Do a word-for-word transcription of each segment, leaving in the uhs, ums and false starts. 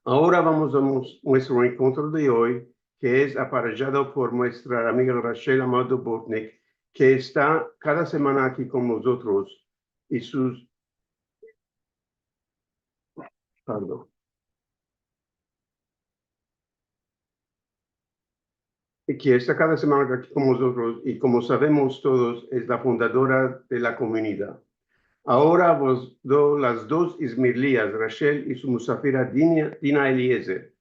Agora vamos a mos-, muestro enkontro de oy, ke es aparejado por muestra amiga Rachel Amado Bortnick, ke esta kada semana aki kon mozotros, i sus, pardon. I ke esta kada semana aki kon mozotros, i komo savemos todos, es la fundadora de la komunidad. Agora vos do las dos izmirliyas, Rachel i su musafira Dina, Dina Eliezer.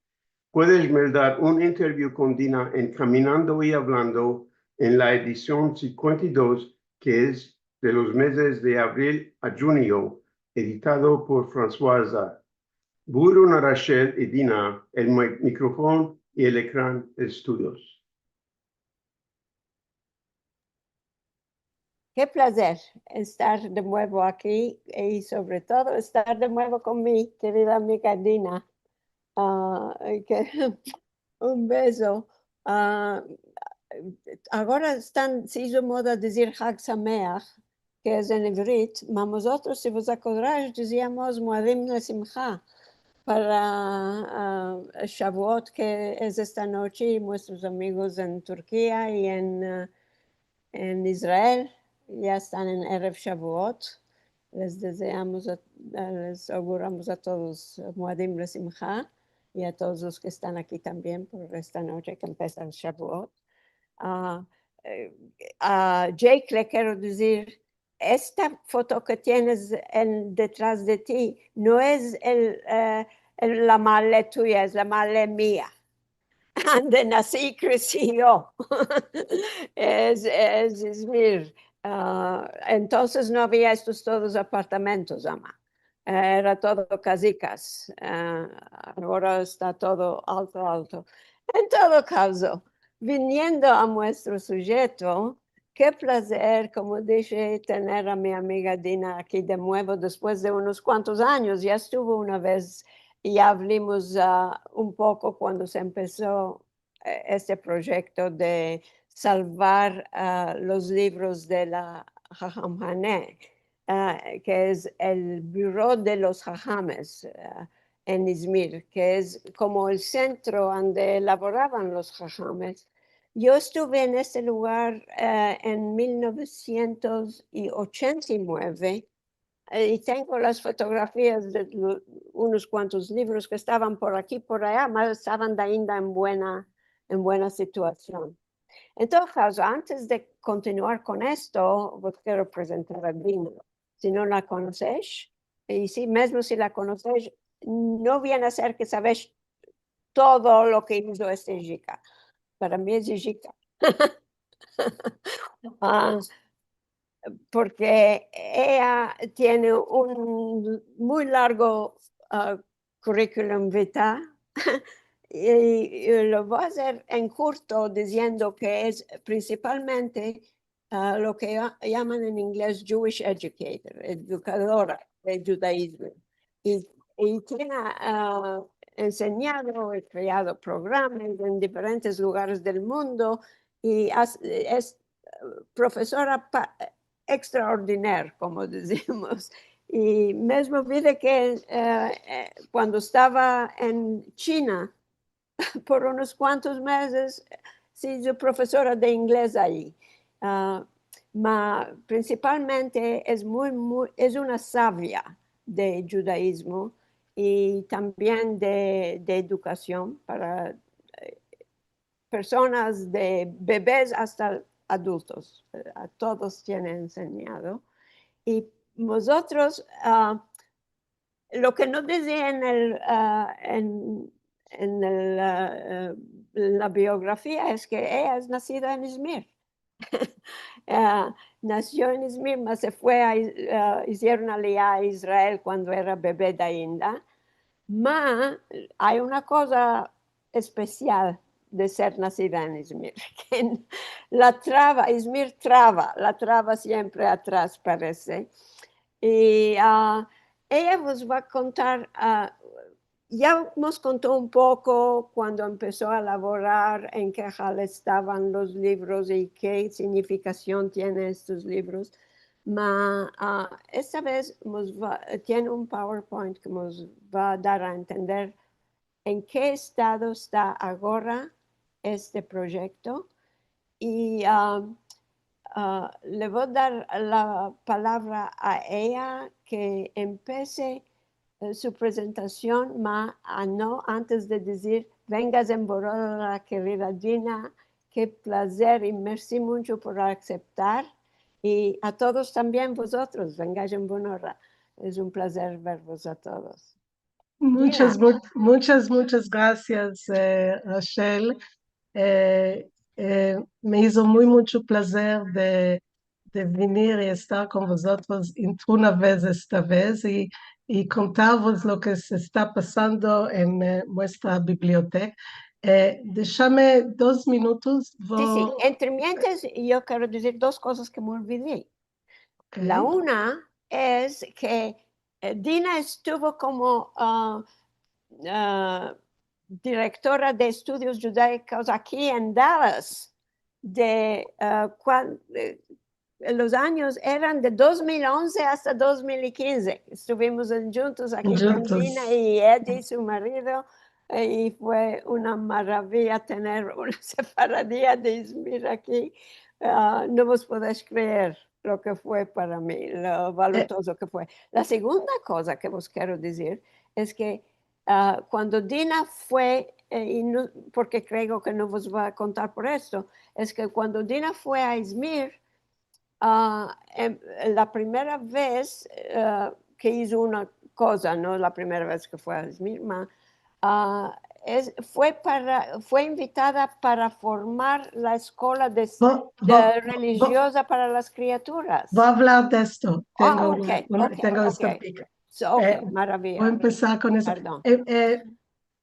Puedes meldar un interview kon Dina en Kaminando i Avlando en la edision sinkuenta i dos, ke es de los mezes de avril a djunio, editado por François Azar. Buyurun a Rachel i Dina, el mi-, mikrofon i el ekran es tuyos. Ke plazer estar de muevo aki i, sovre todo, estar de muevo kon mi kerida amiga Dina. A, ke, un bezo. A, agora estan, se izo moda dizir Hag Sameach, ke es en ivrit, ma mozotros, si vos akodrash, diziamos Moadim Lesimha para, a, Shavuot, ke es esta noche, i muestros amigos en Turkia i en, a, en Israel ya estan en Erev Shavuot. Les dezeamos a, a, les auguramos a todos Moadim Lesimha i a todos los ke estan aki tambien por esta noche ke empesa el Shavuot. A, e, a Jake le kero dizir, esta foto ke tienes en, detras de ti no es el, e, el, la maale tuya, es la maale mia, ande nasi i kresi yo. Es, es Izmir. A, entonses no avia estos todos apartamentos, ama. Era todo kazikas. A, agora esta todo alto, alto. En todo kavzo, viniendo a muestro sujeto, ke plazer, komo dishe, tener a mi amiga Dina aki de muevo despues de unos kuantos anyos. Ya estuvo una vez i avlimos, a, un poko kuando se empeso, e, este proyekto de salvar, a, los livros de la Hahamhane, a, ke es el buro de los hahames, a, en Izmir, ke es komo el sentro ande lavoravan los hahames. Yo estuve en este lugar, e, en mil novesientos i ochenta i mueve, e, i tengo las fotografias de lo-, unos kuantos livros ke estavan por aki, por aya, mas estavan ainda en buena, en buena situasion. Entonses, antes de kontinuar kon esto, vos kero prezentar a Dina. Si no la konosesh, i si, mezmo si la konosesh, no viene a ser ke savesh todo lo ke izo este jika. Para mi es jika. A, porke eya tiene un muy largo, a, curriculum vitae, i, i lo vo a azer en kurto diziendo ke es prinsipalmente, a, lo ke ya-, yaman en ingles Jewish educator, edukadora de djudaizmo. I, i tiene, a, ensenyado i kreado programas en diferentes lugares del mundo, i as-, es, e, profesora pa-, extraordinaire, komo dizimos. I mezmo vide ke, e, e, kuando estava en China, por unos kuantos mezes, se izo profesora de ingles ayi. A, ma prinsipalmente es muy, muy, es una savia de djudaizmo i tambien de, de edukasion para, e, personas de bebes asta adultos, e, a todos tiene ensenyado. I mozotros, a, lo ke no dizi en el, a, en, en el, a, e, la biografia es ke eya es nasida en Izmir. A, nasio en Izmir, ma se fue a, a, izieron aliya a Israel kuando era bebe ainda. Ma ay una koza espesial de ser nasida en Izmir, ke la trava, Izmir trava, la trava siempre atras parese. I, a, eya vos va a kontar, a, ya mos konto un poko kuando empeso a lavorar, en ke hal estavan los livros i ke signifikasion tiene estos livros. Ma, a, esta vez mos va, tiene un PowerPoint ke mos va a dar a entender en ke estado esta agora este proyekto i, ah, ah, le vo dar la palavra a eya ke empese, eh, su prezentasion, ma, ah, no antes de dizir, vengas en buen ora, kerida Dina, ke plazer i mersi muncho por aseptar. I a todos tambien vozotros, vengas en buen ora. Es un plazer vervos a todos. Muchas, Dina. Mu-, muchas, muchas grasias, eh, Rachel. Eh, eh, me izo muy muncho plazer de, de venir i estar kon vozotros una vez esta vez i, i kontarvos lo ke se esta pasando en, eh, muestra biblioteka. Eh, deshame dos minutos, si, si, vo- entre mientes, yo kero dizir dos kozas ke me olvidi. Ok. La una es ke, eh, Dina estuvo komo, ah, ah, direktora de estudios djudaikos aki en Dallas, de, ah, kuan-, eh, los anyos eran de dos mil onze asta dos mil i kinze. Estuvimos en, djuntos aki kon Dina i Eddie, su marido, eh, i fue una maraviya tener una sefaradia de Izmir aki. Ah, no vos podesh kreer lo ke fue para mi, lo valutozo ke fue. La segunda koza ke vos kero dizir es ke, ah, kuando Dina fue, eh, i no, porke kreo ke no vos vo a kontar por esto, es ke kuando Dina fue a Izmir, ah, em, la primera vez, eh, ke izo una koza, no la primera vez ke fue a Izmir, ma, ah, es, fue para, fue invitada para formar la eskola de, vo-, de vo-, vo-, relijioza para las kriaturas. Vo avlar de esto. Ah, tengo una, ok, una, ok, tengo esta ok. Pika. So, ok, eh, maraviya. Vo empesar kon esto. Pardon. Eh, eh,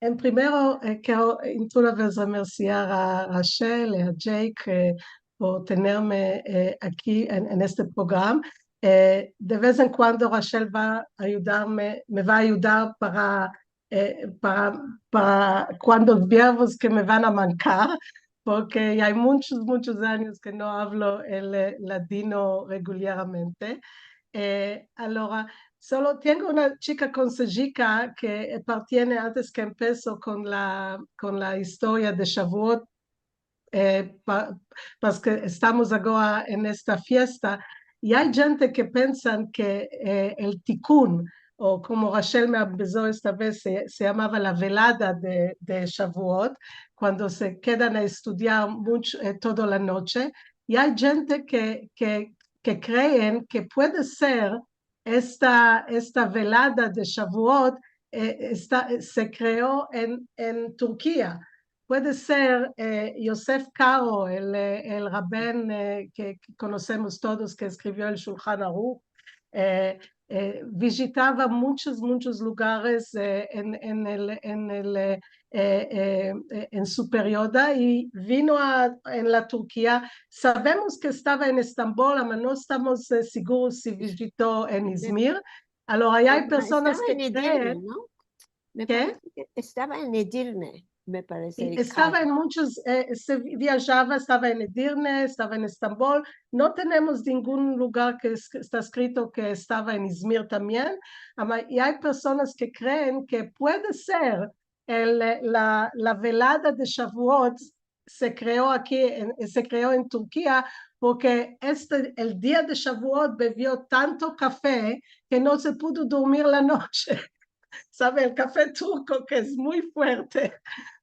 en primero, eh, kero, eh, una vez remersiar a Rachel i a Jake, eh, por tenerme, eh, aki en, en este programa. Eh, de vez en kuando Rachel va a ayudarme, me va a ayudar para, eh, para, para kuantos verbos ke me van a mankar, porke ya ay munchos, munchos anyos ke no avlo el, eh, ladino regularmente. Eh, alora, solo tengo una chika konsejika ke, eh, apartiene antes ke empeso kon la, kon la istoria de Shavuot, eh, pa-, paske estamos agora en esta fiesta, i ay djente ke pensan ke, eh, el tikun, o komo Rachel me avizo esta vez, se, se yamava la velada de, de Shavuot, kuando se kedan a estudiar muncho, eh, toda la noche, i ay djente ke, ke, ke kreen ke puede ser esta, esta velada de Shavuot, eh, esta, eh, se kreo en, en Turkia. Puede ser, eh, Yosef Karo, el, eh, el raben, eh, ke, ke konosemos todos, ke eskrivio el Shulchan Aruch, eh, eh, vijitava munchos, munchos lugares, eh, en, en el, en el, eh, eh, eh, eh, en su perioda i vino a, en la Turkia. Savemos ke estava en Estambol, ama no estamos, eh, seguros si vijito en Izmir. Alora, ay personas ke kreen... Estava en Edirne, no? Me parese ke estava en Edirne, me parese. I estava en munchos, eh, se vi-, viajava, estava en Edirne, estava en Estambol. No tenemos ningun lugar ke es-, ke esta eskrito ke estava en Izmir tambien. Ama, i ay personas ke kreen ke puede ser el, la, la velada de Shavuot se kreo aki en, se kreo en Turkia, porke este, el dia de Shavuot bevio tanto kafe ke no se pudo dormir la noche. Save, el kafe turko ke es muy fuerte,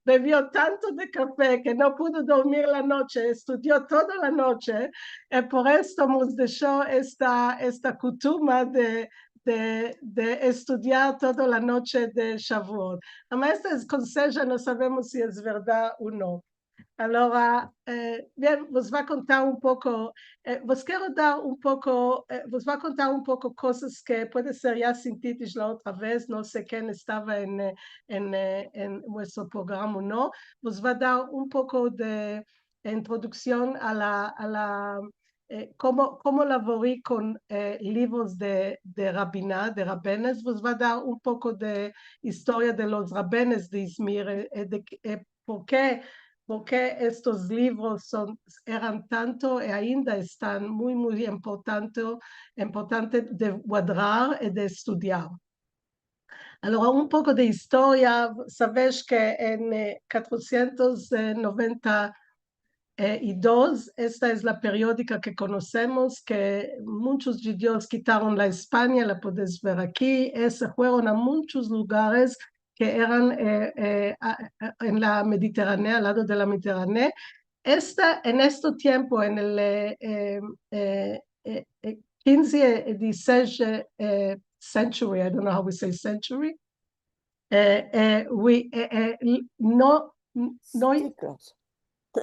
bevio tanto de kafe ke no pudo dormir la noche, estudio toda la noche, i por esto mos desho esta, esta kutuma de, de, de estudiar toda la noche de Shavuot. Ama esta es konseja, no savemos si es verdad o no. Alora, eh, bien, vos vo a kontar un poko, eh, vos kero dar un poko, eh, vos vo a kontar un poko kozas ke puede ser ya sintidis la otra vez, no se ken estava en, eh, en, eh, en vuestro programa o no. Vos vo a dar un poko de introduksion a la, a la, eh, komo, komo lavori kon, eh, livros de, de rabina, de rabenes. Vos vo a dar un poko de istoria de los rabenes de Izmir, eh, eh, de, eh, por ke, por ke estos livros son, eran tanto i ainda estan muy, muy importante, importante de guadrar i de estudiar. Alora, un poko de istoria, saves ke en, eh, katrosientos noventa i dos, esta es la periodika ke konosemos, ke munchos djudios kitaron la Espanya, la podes ver aki, e se fueron a munchos lugares ke eran, eh, eh, a, a, en la Mediterranea, al lado de la Mediterranea. Esta, en este tiempo, en el, eh, eh, eh, eh, kinze, eh, dizisesh, eh, century, I don't know how we say century. Eh, eh, we, eh, eh, l-, no, n-, no, Siglos.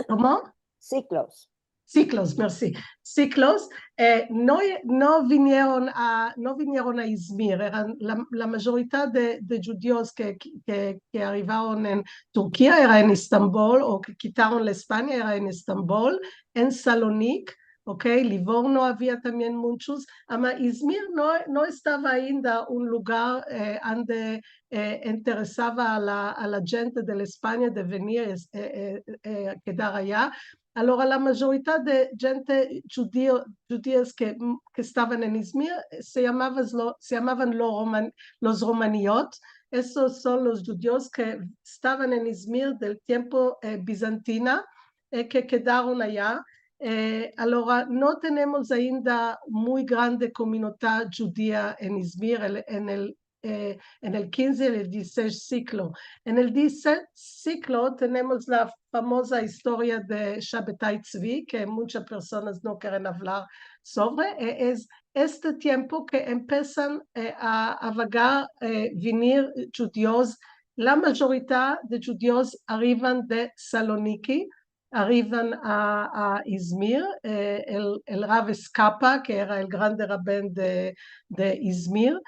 Komo? Siglos. Siglos, mersi. Siglos, eh, no, no vinieron a, no vinieron a Izmir. Eran la, la majorita de, de djudios ke, ke, ke arivaron en Turkia, era en Estambol, o ke kitaron la Espanya, era en Estambol, en Salonik, ok, Livorno avia tambien munchos, ama Izmir no, no estava ainda un lugar, eh, ande, eh, interesava a la, a la djente de la Espanya de venir, es-, eh, eh, eh, kedar aya. Alora, la majorita de djente djudio, djudias ke, ke estavan en Izmir, eh, se yamavan lo-, se yamavan lo roman-, los romaniot. Estos son los djudios ke estavan en Izmir del tiempo, eh, bizantina, eh, ke kedaron aya. Eh, alora, no tenemos ainda muy grande komunita djudia en Izmir, el, en el, eh, en el kinze, el dizisesh siglo. En el dizisesh siglo tenemos la famoza istoria de Shabetai Tzvi, ke munchas personas no keren avlar sovre, e, es este tiempo ke empesan, eh, a, a vagar, eh, vinir djudios. La majorita de djudios arivan de Saloniki, arivan a, a Izmir, eh, el, el Rav Eskapa, ke era el grande raben de, de Izmir,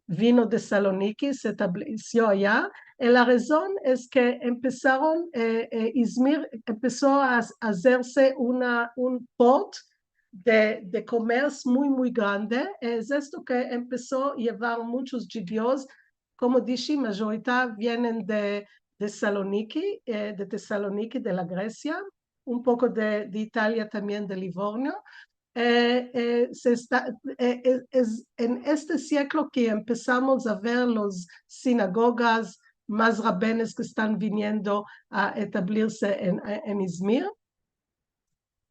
vino de Saloniki, se establesio aya. E la razon es ke empesaron, eh, eh, Izmir empeso a, a azerse una, un port de, de komers muy, muy grande. Es esto ke empeso a yevar munchos djudios, komo dishi, majorita vienen de, de Saloniki, eh, de Tesaloniki, de la Gresia, un poko de, de Italia tambien, de Livorno. Eh, eh, se esta, eh, eh, es en este siglo ke empesamos a ver los sinagogas, mas rabenes ke estan viniendo a establesirse en, en Izmir.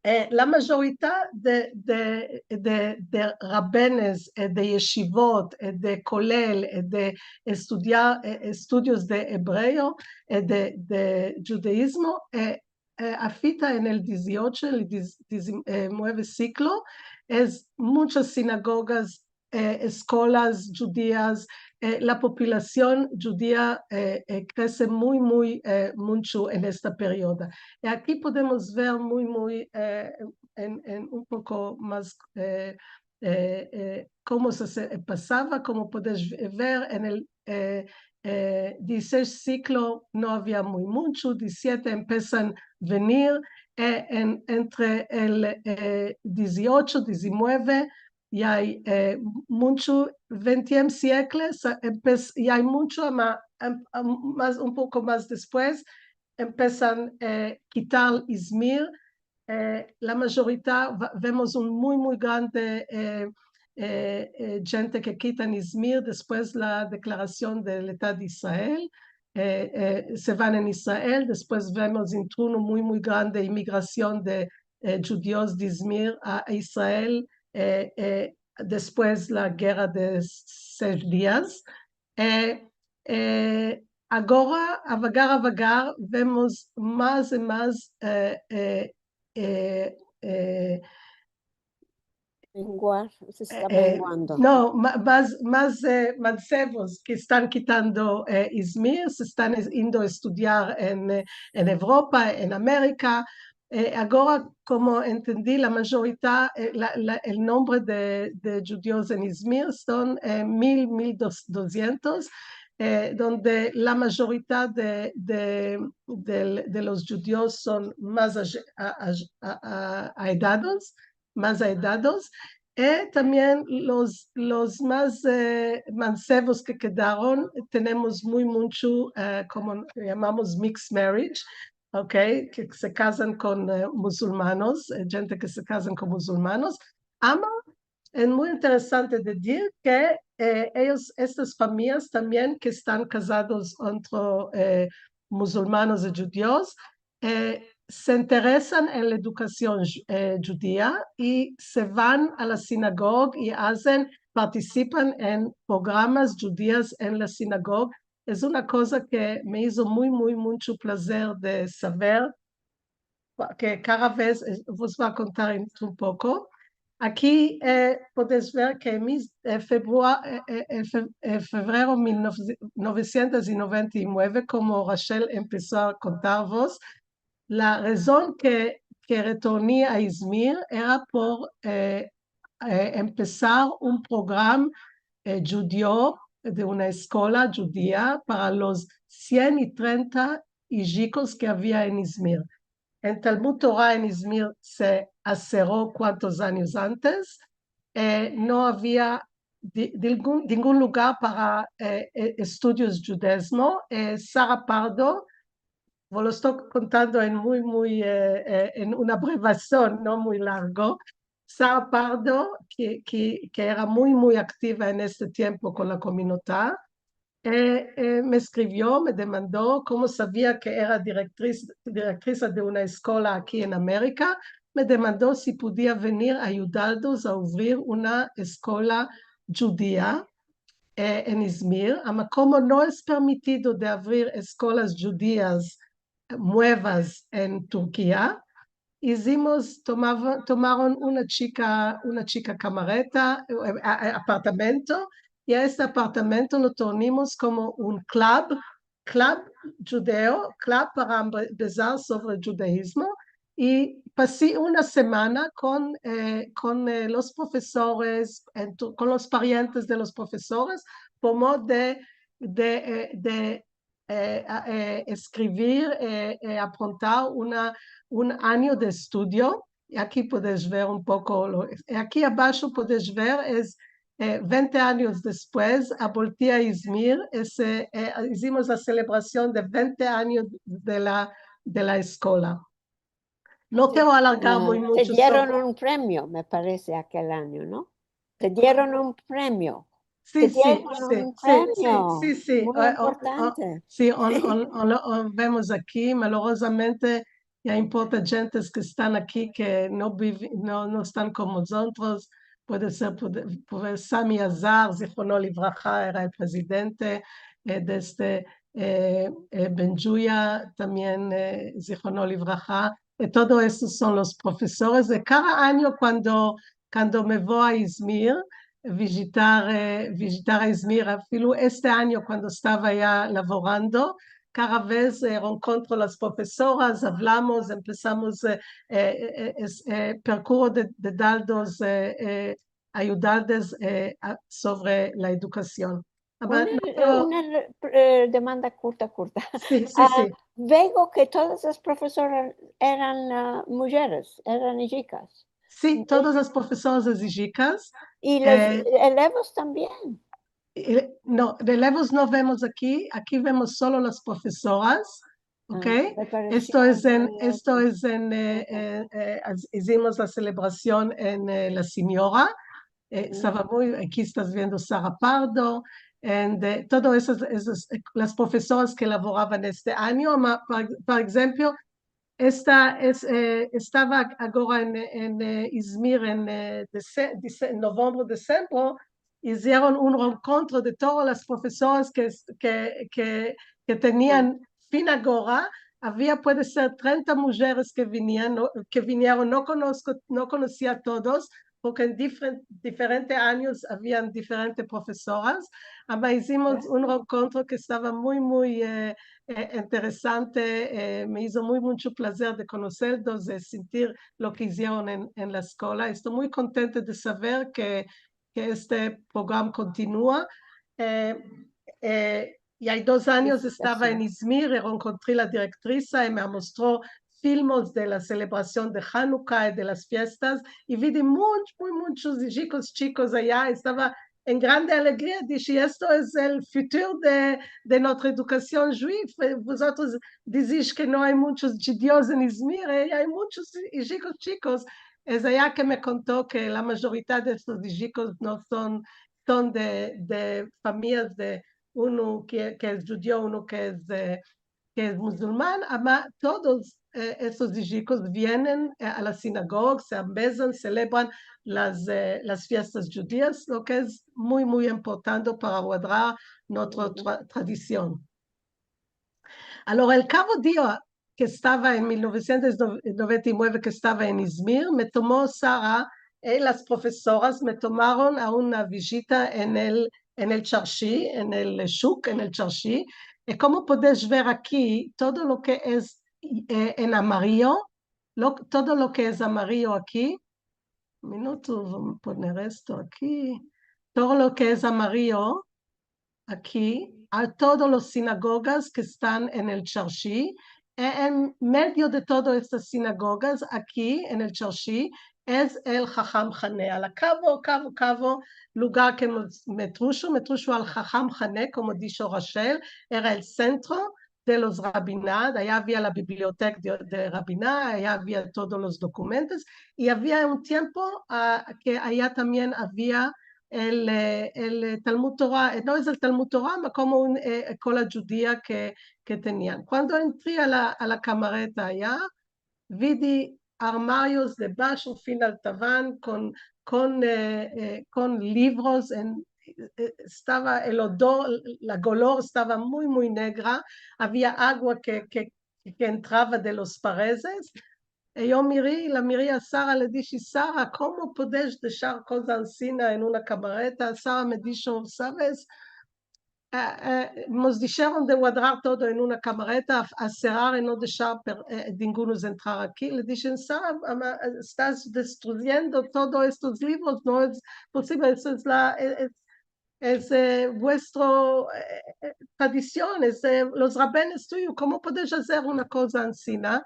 Eh, la majorita de, de, de, de rabenes, eh, de yeshivot, eh, de kolel, eh, de estudiar, eh, estudios de ebreo, eh, de, de djudaizmo, eh, eh, afita en el diziocho, el diz-, dizimueve siglo, es munchas sinagogas, eh, eskolas djudias, eh, la populasion djudia, eh, eh, krese muy, muy, eh, muncho en esta perioda. I aki podemos ver muy, muy, eh, en, en un poko mas, eh, eh, eh, komo se, se pasava, komo podes ver en el, eh, eh, dizisesh siglo no avia muy muncho, dizisiete empesan venir, eh, en, entre el, eh, diziocho, dizimueve, i ay, eh, muncho, vente siglos, eh, empe-, i ay muncho, ama, em, em, mas, un poko mas despues, empesan, eh, kitar Izmir, eh, la majorita va-, vemos un muy, muy grande, eh, eh, eh, djente ke kitan Izmir despues la deklarasion del Estado de Israel, eh, eh, se van en Israel, despues vemos intruno muy, muy grande imigrasion de, eh, djudios de Izmir a Israel, eh, eh, despues la gerra de sesh dias. Eh, eh, agora, avagar, avagar, vemos mas i mas, eh, eh, eh, eh, menguar, se esta, eh, menguando. No, ma-, mas, mas, eh, mansevos ke estan kitando, eh, Izmir, se estan es-, indo a estudiar en, eh, en Evropa, en Amerika. Eh, agora, komo entendi, la majorita, eh, la, la, el nombre de, de djudios en Izmir son, eh, mil, mil doshientos, eh, donde la majorita de, de, del, de los djudios son mas a-, a-, a-, a-, a-, aedados, mas aedados, i tambien los, los mas, eh, mansevos ke kedaron, tenemos muy muncho, eh, komo yamamos mixed marriage, ok, ke se kazan kon, eh, musulmanos, eh, djente ke se kazan kon musulmanos, ama Es muy interesante de dir ke, eh, eyos, estas famiyas tambien ke estan kazados entre, eh, muzulmanos i djudios, eh, se interesan en la edukasion dju-, eh, djudia i se van a la sinagoga i azen, partisipan en programas djudias en la sinagoga. Es una koza ke me izo muy, muy, muncho plazer de saver, ke kada vez, eh, vos vo a kontar un, un poko. Aki, eh, podes ver ke mi, eh, februa-, eh, eh, eh, fe-, eh, fevrero mil novesientos noventa i nueve, komo Rachel empeso a kontarvos, la razon ke, ke retorni a Izmir era por, eh, eh, empesar un program, eh, djudio de una eskola djudia para los sien i trenta ijikos ke avia en Izmir. En Talmud Tora en Izmir se asero kuantos anyos antes, eh, no avia di-, dingun, dingun lugar para, eh, eh, estudios djudezmo. Eh, Sara Pardo, vo lo esto kontando en muy, muy, eh, eh, en una abreviasion, no muy largo. Sara Pardo, ke, ke, ke era muy, muy aktiva en este tiempo kon la komunota, eh, eh, me eskrivio, me demando, komo savia ke era direktris, direktrisa de una eskola aki en Amerika, me demando si podia venir a ayudarlos a avrir una eskola djudia, eh, en Izmir, ama komo no es permitido de avrir eskolas djudias, eh, muevas en Turkia, izimos, tomava-, tomaron una chika, una chika kamareta, eh, a-, a-, apartamento, i a este apartamento lo tornimos komo un klub, klub djudeo, klub para ambe-, ambezar sovre djudaizmo, i pasi una semana kon, eh, kon, eh, los profesores, en tu-, kon los parientes de los profesores, por mod de, de, eh, de, eh, a, eh, eskrivir, eh, eh, aprontar una, un anyo de estudio. I aki podes ver un poko lo, eh, aki abasho podes ver, es, eh, vente anyos despues, a volti a Izmir, ese, eh, izimos la selebrasion de vente anyos de la, de la eskola. No kero alargar muy muncho. Te dieron un premio, me parese, akel anyo, no? Te dieron un premio. Si, si, si, si, si, si. Muy importante. Si, o, o, o, o vemos aki, malorozamente, ya importa djentes ke estan aki ke no bivi-, no, no estan kon mozotros. Puede ser, puede, puede, Sami Azar, zichrono livraha, era el prezidente, eh, desde, eh, eh, Ben Djuya, tambien, eh, zichrono livraha. Eh, todo estos son los profesores. De kada anyo kuando, kuando me vo a Izmir, vijitar, eh, vijitar a Izmir, afilu este anyo kuando estava ya lavorando, kada vez, eh, renkontro las profesoras, avlamos, empesamos, eh, eh, eh, es, eh, perkuro de, de darlos, eh, eh, ayudarles, eh, a, sovre la edukasion. Una, una, eh, demanda kurta, kurta. Si, si, si. Veo ke todas las profesoras eran, ah, mujeres, eran ijikas. Si, todas las profesoras ijikas. I los elevos tambien. Eh, no, de elevos no vemos aki, aki vemos solo las profesoras, ok? Esto es en, esto es en, eh, eh, eh, izimos la selebrasion en, eh, La Sinyora, eh, estava muy, aki estas viendo Sara Pardo, and, eh, todo esas, esas, eh, las profesoras ke lavoravan este anyo, ama, por, por enshemplo, esta, es, eh, estava agora en, en, eh, Izmir en, eh, dise-, dise-, novembro, desembro, izieron un renkontro de todas las profesoras ke, ke, ke, ke tenian fin agora, avia, puede ser, trenta mujeres ke vinian, no, ke vinieron, no konosko, no konosia a todos, porke en diferen-, diferente anyos avian diferente profesoras, ama izimos un renkontro ke estava muy, muy, eh, eh, interesante, eh, me izo muy, muncho plazer de konoserlos, de sentir lo ke izieron en, en la eskola. Esto muy kontenta de saver ke, ke este program kontinua. Eh, eh, ya dos anyos estava en Izmir, i renkontri la direktrisa, i me amostro filmos de la selebrasion de Hanuka i de las fiestas, i vidi munch-, muy, munchos ijikos chikos aya, estava en grande alegria, dishe, "Esto es el futuro de, de nuestra edukasion djudiya. Vozotros dizish ke no ay munchos djudios en Izmir, eh, ay munchos ijikos chikos." Es aya ke me konto ke la majorita de estos ijikos no son, son de, de famias de uno ke, ke es djudio, uno ke es, eh, ke es muzulman, ama todos, eh, estos ijikos vienen, eh, a la sinagoga, se ambezan, selebran las, eh, las fiestas djudias, lo ke es muy, muy importante para guardar nuestra tra-, tradision. Alora, el kavo dia ke estava en mil novesientos noventa i mueve, ke estava en Izmir, me tomo Sara i las profesoras me tomaron a una vijita en el, en el charshi, en el shuk, en el charshi. I komo podesh ver aki, todo lo ke es, eh, en amarillo, lo, todo lo ke es amarillo aki, minuto, vamos a poner esto aki. Todo lo ke es amarillo aki, a todos los sinagogas ke estan en el charshi, e-, en medio de todas estas sinagogas aki en el charshi, es el Haham Hane. A la kavo, kavo, kavo lugar ke me, me trusho, me trusho al Haham Hane, komo disho Rachel, era el sentro de los Rabinat, aya avia la biblioteka de, de Rabinat, aya avia todos los dokumentos, i avia un tiempo, ah, ke aya tambien avia el, eh, el, eh, Talmud Tora, eh, no es el Talmud Tora, ma komo un, eh, eskola djudia ke, ke tenian. Kuando entri a la, a la kamareta aya, vidi armarios debasho fin al tavan kon, kon, eh, eh, kon livros en, eh, estava el odor, la kolor estava muy, muy negra, avia agua ke, ke, ke entrava de los paredes. I yo miri, la miri a Sara, le dishi, Sara, komo podesh deshar koza ansina en una kamareta? Sara me disho, saves, eh, eh, mos disheron de guadrar todo en una kamareta, a, a serrar i no deshar per-, eh, dingunos entrar aki. Le dishi, Sara, ama, estas destruyendo todos estos livros, no es posivle, eso es la, es, es, eh, vuestro, eh, eh, tradision, es, eh, los rabenes tuyos, komo podesh azer una koza ansina?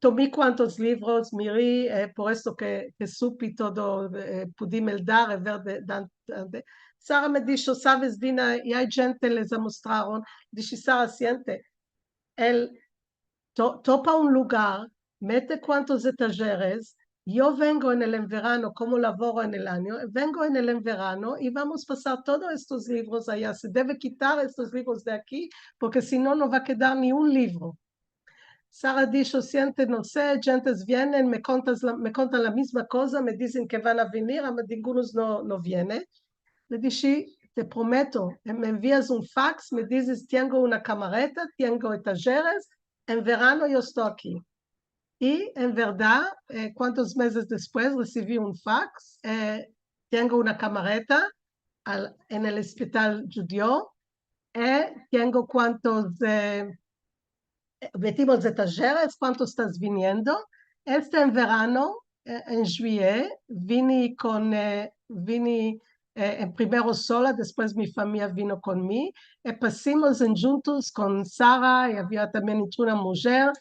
Tomi kuantos livros, miri, eh, por esto ke, ke supi todo, eh, pudi meldar, eh, ver de, dan-, de. Sara me disho, saves, Dina, i ay djente les amostraron, dishi, Sara, siente, el to-, topa un lugar, mete kuantos etajeres, yo vengo en el enverano, komo lavoro en el anyo, vengo en el enverano i vamos pasar todos estos livros aya. Se deve kitar estos livros de aki, porke si no, no va kedar ni un livro. Sara disho, siente, no se, djentes vienen, me kontas la, me kontan la mizma koza, me dizen ke van a venir, ama dingunos no, no viene. Le dishi, te prometo, eh, me envias un faks, me dizes, tiengo una kamareta, tiengo etajeres, en verano yo esto aki. I en verdad, eh, kuantos mezes despues resivi un faks, eh, tiengo una kamareta al, en el ospital djudio, eh, tiengo kuantos, eh, eh, metimos etajeres, kuanto estas viniendo. Este enverano, eh, en juillet, vini kon, eh, vini, eh, en primero sola, despues mi famiya vino kon mi, i pasimos en djuntos kon Sara, i avia tambien otra mujer,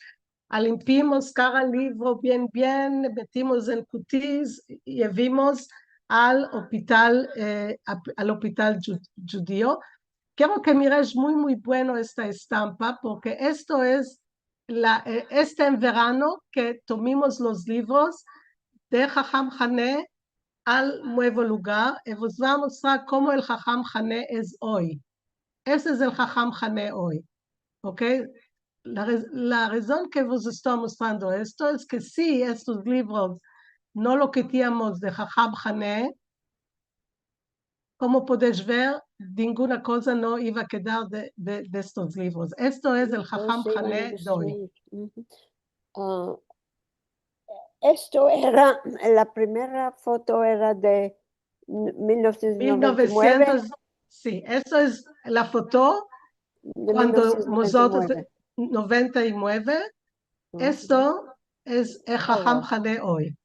a limpiamos kada livro bien, bien, metimos en kutis i yevimos al ospital, eh, ap-, al ospital dju-, djudio. Kero ke miresh muy, muy bueno esta estampa, porke esto es la, eh, este enverano ke tomimos los livros de Haham Hane al muevo lugar, i vos va a mostrar komo el Haham Hane es oy. Este es el Haham Hane oy. Okey? La rez-, la rezon ke vos esto mostrando esto es ke si estos livros no lo kitiamos de Haham Hane, komo podesh ver, dinguna koza no iva a kedar de, de, de estos livros. Esto es el Haham Hane de oy. Ah, esto era, la primera foto era de mil novesientos noventa i mueve. Mil novesientos, si, esto es la foto de kuando mil novesientos noventa i mueve. Mozotros, noventa i mueve. Esto es el Haham Hane oy.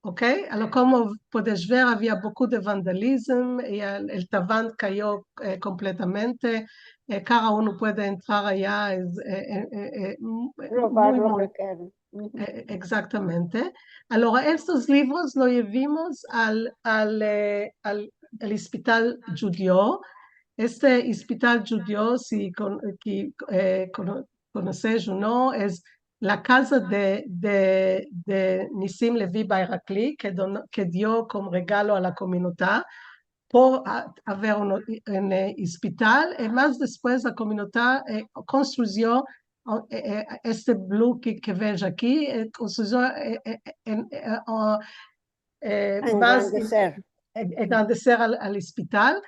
Okey? Alo, komo podesh ver, avia boku de vandalizmo i el, el tavan kayo, eh, kompletamente. Eh, kada uno puede entrar aya, es, eh, eh, eh, eh, mu-, eh, muy, muy, eh, eh, egzaktamente. Alora, estos livros lo yevimos al, al, eh, al, al ospital djudio. Este ospital djudio, si kon-, ki, eh, kono-, konosesh o no, es la kaza de, de, de Nisim Levi Bayrakli, ke don-, ke dio komo regalo a la komunota, por a-, aver un, un, eh, ospital, i mas despues la komunota, eh, konstruyo, o, eh, eh, este bloke ke vejo aki, eh, konstruyo, eh, eh, en, eh, o, eh, mas engrandeser, en-, engrandeser al, al ospital.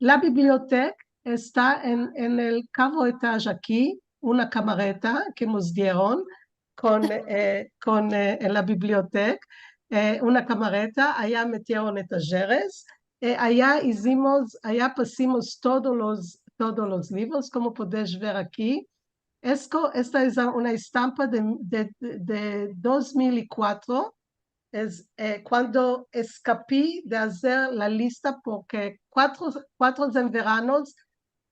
La biblioteka esta en, en el kavo etaje aki, una kamareta ke mos dieron kon, eh, kon, eh, en la biblioteka, eh, una kamareta, aya metieron etajeres, eh, aya izimos, aya pusimos todos los, todos los livros, komo podesh ver aki. Esto, esta es una estampa de, de, de dos mil i kuatro, es, eh, kuando eskapi de azer la lista, porke kuatro, kuatro enveranos,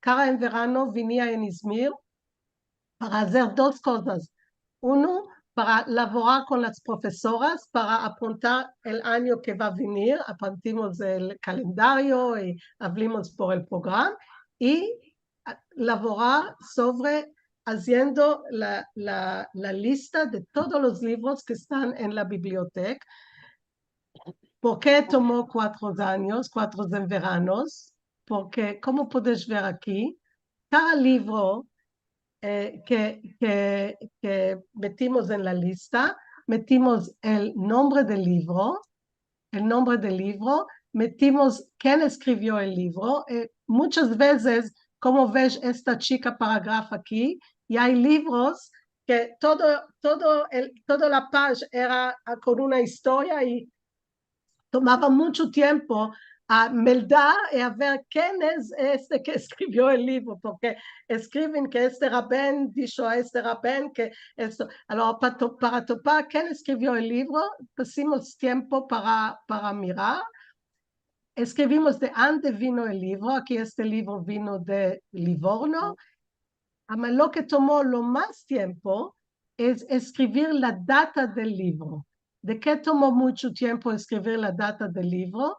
kada enverano vinia en Izmir para azer dos kozas. Uno, para lavorar kon las profesoras, para aprontar el anyo ke va a venir, aprontimos el kalendario i avlimos por el programa, i a, lavorar sovre aziendo la, la, la lista de todos los livros ke estan en la biblioteka. Por ke tomo kuatro anyos, kuatro enveranos? Porke, komo podesh ver aki, kada livro, eh, ke, ke, ke metimos en la lista, metimos el nombre del livro, el nombre del livro, metimos ken eskrivio el livro. Eh, munchas vezes, komo vesh esta chika paragrafo aki, i ay livros ke todo, todo el, toda la pajna era, a, kon una istoria i tomava muncho tiempo a meldar i a ver ken es este ke eskrivio el livro, porke eskriven ke este raben disho a este raben ke esto. Alora, pa to-, para topar ken eskrivio el livro, pusimos tiempo para, para mirar. Eskrivimos de ande vino el livro, aki este livro vino de Livorno. Ama lo ke tomo lo mas tiempo es eskrivir la data del livro. De ke tomo muncho tiempo eskrivir la data del livro?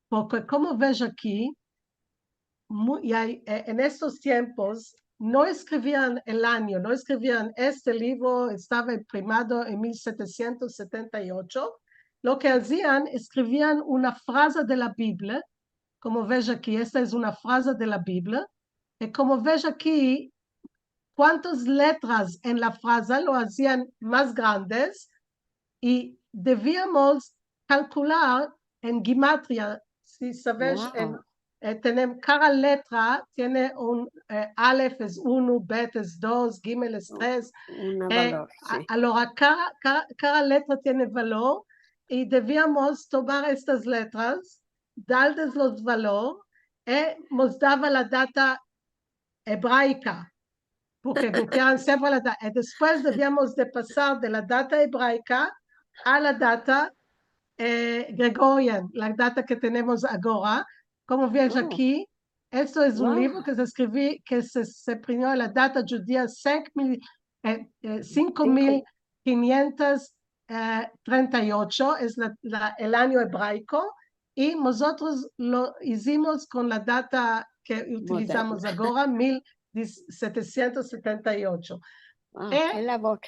Porke, komo vesh aki, mu-, i ay, eh, en estos tiempos no eskrivian el anyo, no eskrivian este livro estava imprimado en mil setesientos setenta i ocho. Lo ke azian, eskrivian una fraza de la Biblia, komo vesh aki, esta es una fraza de la Biblia, i komo vesh aki, kuantas letras en la fraza lo azian mas grandes, i deviamos kalkular en gimatria, si savesh, en, eh, tenem, kada letra tiene un, eh, alef es uno, bet es dos, gimel es tres. Un valor, si. A-, alora, kada, kada, kada letra tiene valor, i deviamos tomar estas letras, darles los valor, i mos dava la data ebraika, porke no keren sever la da-, i despues deviamos de pasar de la data ebraika a la data, eh, Gregorian, la data ke tenemos agora. Komo vesh aki, esto es un livro ke se eskrivi, ke se, se imprimio la data djudia, sinko mil, eh, eh, sinko mil kinyentos, eh, trenta i ocho, es la, la, el anyo ebraiko, i mozotros lo izimos kon la data ke utilizamos agora, mil setesientos setenta i ocho. Wow, ke lavor.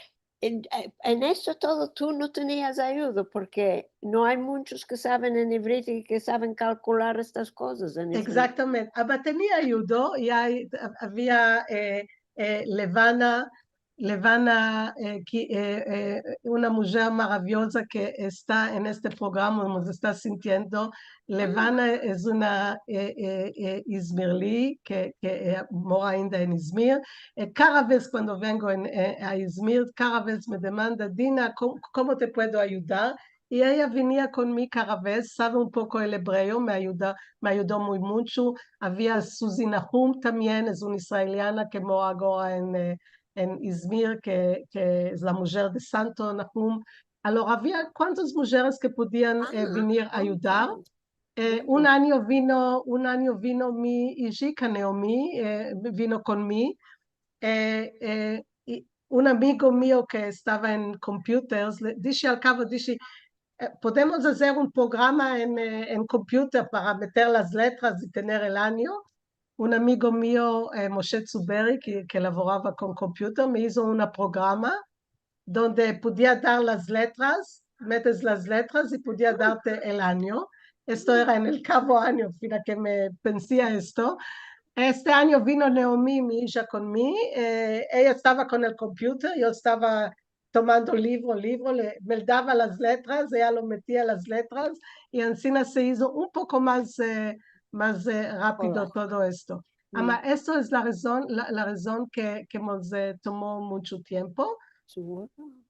En, eh, en esto todo tu no tenias ayudo, porke no ay munchos ke saven en ivrit i ke saven kalkular estas kozas en ivrit. Egzaktamente. Aba tenia ayudo, i ay, avia, eh, eh, Levana, Levana, eh, ki, eh, eh, una mujer maraviyoza ke esta en este programa, mos esta sintiendo. Levana es una, eh, eh, eh, izmirli ke, ke, eh, mora ainda en Izmir. Eh, kada vez kuando vengo en, eh, a Izmir, kada vez me demanda, "Dina, kom-, komo te puedo ayudar?" I eya venia kon mi kada vez, save un poko el ebreo, me ayuda, me ayudo muy muncho. Avia Suzi Nahum tambien, es una israeliana ke mora agora en, eh, en Izmir, ke, ke es la mujer de Santo Nahum. Alora, avia kuantas mujeres ke podian, eh, venir a ayudar. Eh, un anyo vino, un anyo vino mi ijika Naomi, eh, vino kon mi. Eh, eh, i un amigo mio ke estava en computers, le dishi al kavo, dishi, eh, "Podemos azer un programa en, eh, en computer para meter las letras i tener el anyo?" Un amigo mio, eh, Moshe Tsuberi, ke, ke lavorava kon computer, me izo una programa donde podia dar las letras, metes las letras i podia darte el anyo. Esto era en el kavo anyo, fina ke me pensi a esto. Este anyo vino Naomi, mi ija, kon mi. Eh, eya estava kon el kompyuter, yo estava tomando livro, livro, le, me dava las letras, eya lo metia las letras, i ansina se izo un poko mas, eh, mas, eh, rapido todo esto. Ama esto es la razon, la, la razon ke, ke mos, eh, tomo muncho tiempo.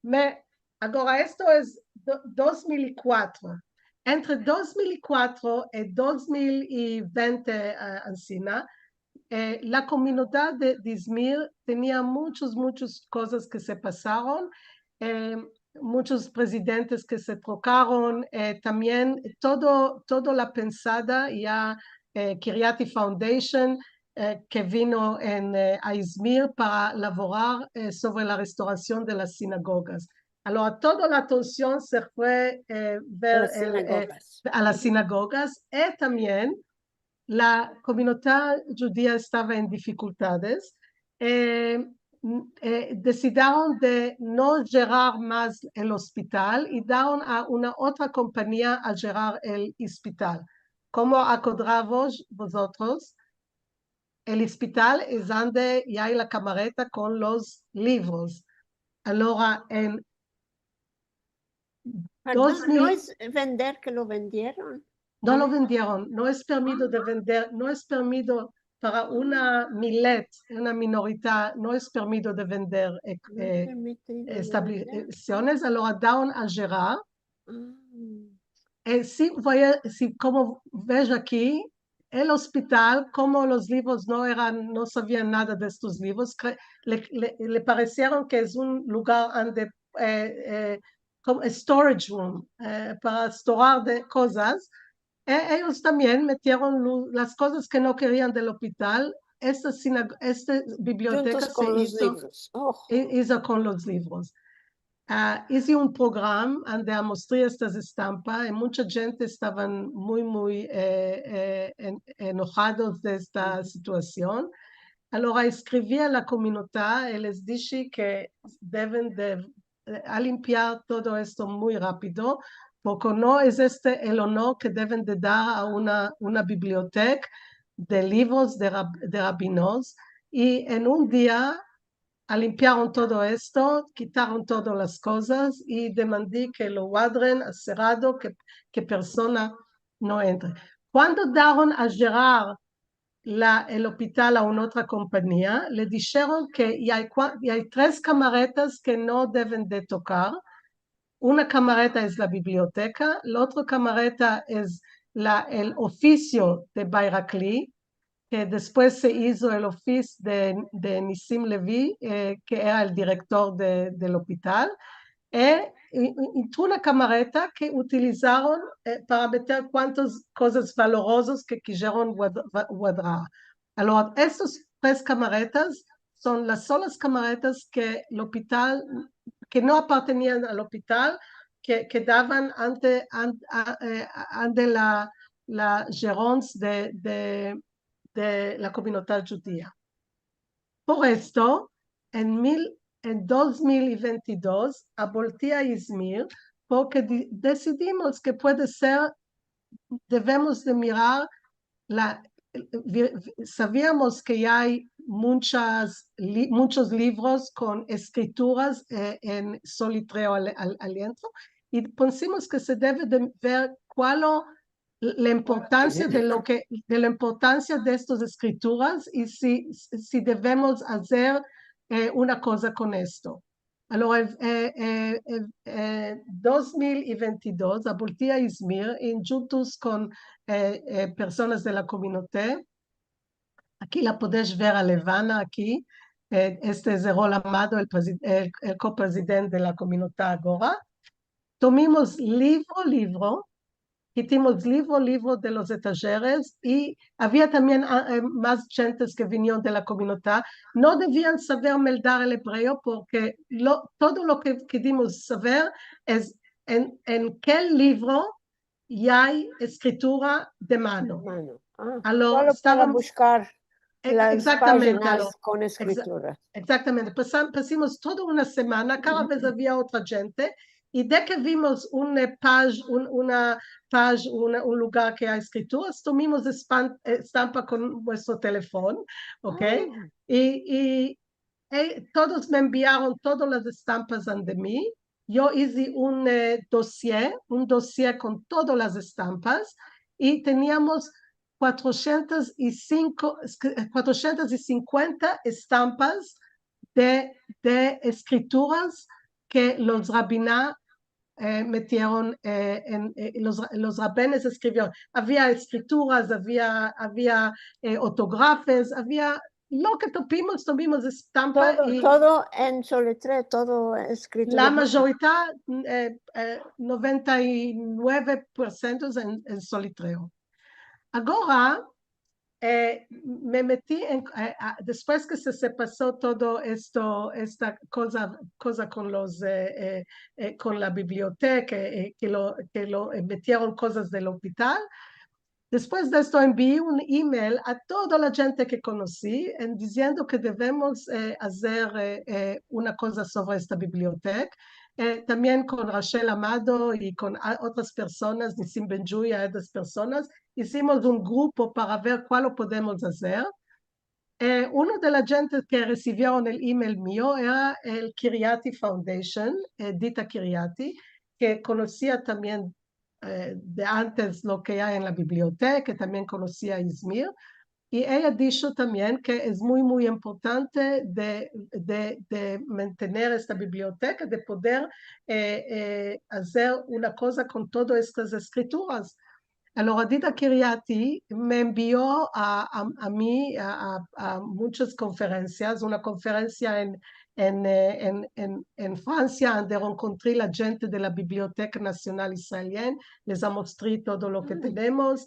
Me, agora esto es do-, dos mil i kuatro. Entre dos mil i kuatro i dos mil i vente, eh, ansina, eh, la komunidad de, de Izmir tenia munchos, munchos kozas ke se pasaron, eh, munchos prezidentes ke se trokaron, eh, tambien todo, todo la pensada ya, eh, Kiryati Foundation, eh, ke vino en, eh, a Izmir para lavorar, eh, sovre la restorasion de las sinagogas. Alora, toda la atension se fue, eh, ver, eh, a las sinagogas, i tambien la komunidad djudia estava en difikultades, eh, n-, eh, desidiron de no jerar mas el ospital i daron a una otra kompania a jerar el ospital. Komo akodravos vozotros, el ospital es ande i ay la kamareta kon los livros. Alora, en Pardon, dos mil no es vender ke lo vendieron? No lo vendieron, no es permitido de vender, no es permitido para una milet, una minoridad, no es permitido de vender, eh, eh, establishiones, alora daron a jerar. Eh, si, voy a, si, komo ves aki, el ospital, komo los livros no eran, no savian nada de estos livros, cre-, le, le, le paresieron ke es un lugar ande, eh, eh, komo storage room, eh, para storar de kozas. E-, eyos tambien metieron lu-, las kozas ke no kerian del ospital, esta sinag-, esta biblioteka se izo, i-, izo kon los livros. Ah, ize un programa ande amostri estas estampa, i muncha djente estavan muy, muy, eh, eh, en-, enohados de esta situasion. Alora eskrivi a la komunidad i les dishi ke deven de, eh, a limpiar todo esto muy rapido, porke no es este el onor ke deven de dar a una, una biblioteka de livros de rab-, de rabinos, i en un dia a limpiaron todo esto, kitaron todas las kozas i demandi ke lo guadren aserado, ke, ke persona no entre. Kuando daron a jerar la, el ospital a una otra kompania, le disheron ke i ay kua-, i ay tres kamaretas ke no deven de tokar. Una kamareta es la biblioteka, la otra kamareta es la, el ofisio de Bayrakli, ke despues se izo el ofis de, de Nisim Levi, eh, ke era el direktor de, del ospital. E, i, i, i una kamareta ke utilizaron, eh, para meter kuantas kozas valorozas ke kisheron guad-, va-, guadrar. Alora, estos tres kamaretas son las solas kamaretas ke el ospital, ke no apartenian al ospital, ke, ke davan ante, an-, a, eh, ande la, la jerons de, de, de la komunidad djudia. Por esto, en mil, en dos mil i ventidos, abolti a Izmir, porke di-, desidimos ke puede ser, devemos de mirar la, vi-, saviamos ke ay munchas li-, munchos livros kon eskrituras, eh, en solitreo al, al, al dentro, i pensimos ke se deve de ver kualo la importansia de lo ke, de la importansia de estos eskrituras i si, si devemos azer, eh, una koza kon esto. Alora, eh, eh, eh, eh, dos mil i ventidos, abolti a Izmir, i djuntos kon, eh, eh, personas de la komunidad, aki la podesh ver a Levana aki, eh, este es Erol Amado, el prezi-, el, el koprezidente de la komunidad agora. Tomimos livro, livro, kitimos livro, livro de los etajeres, i avia tambien, a, eh, mas djentes ke vinion de la komunidad. No devian saver meldar el ebreo, porke lo, todo lo ke kedimos saver es en, en ke livro i ay eskritura de mano. Mano. Ah, alora, kualo para bushkar? las pajinas kon eskritura. Egzaktamente. Pasimos toda una semana, kada vez avia otra djente, i de ke vimos una paj-, un, una paj-, una, un lugar ke ay eskrituras, tomimos estampa kon muestro telefon, okey? I, i todos me enviaron todas las estampas ande mi. Yo ize un, eh, dosie, un dosie kon todas las estampas, i teniamos kuatrosientas i sinko, kuatrosientas i sinkuenta estampas de, de eskrituras ke los rabina, eh, metieron, eh, en, eh, los, los rabenes eskrivieron. Avia eskrituras, avia, avia, eh, otografes, avia lo ke tomimos, tomimos estampa i todo en solitreo, todo eskritura. La majorita, eh, eh, noventa i nueve por siento en, en solitreo. Agora, eh, me meti en, eh, despues ke se, se paso todo esto, esta koza, koza kon los, eh, eh, kon la biblioteka, eh, ke lo, ke lo, eh, metieron kozas del ospital, despues de esto envii un email a toda la djente ke konosi, en diziendo ke devemos, eh, azer, eh, eh, una koza sovre esta biblioteka. Eh, tambien kon Rachel Amado i kon otras personas, Nissim Ben-Jui, otras personas, izimos un grupo para ver kualo podemos azer. Eh, uno de la djente ke resivieron el email mio era el Khiriati Foundation, eh, Dita Khiriati, ke konosia tambien, eh, de antes lo ke ay en la biblioteka, ke tambien konosia Izmir, i eya disho tambien ke es muy, muy importante de, de, de mantener esta biblioteka, de poder, eh, eh, azer una koza kon todas estas eskrituras. Alora Dita Khiriati me envio a, a, a mi, a, a, a munchas konferensias, una konferensia en, en, eh, en, en, en Fransia, ande enkontri la djente de la Biblioteka Nasional Israelian, les amostri todo lo ke tenemos.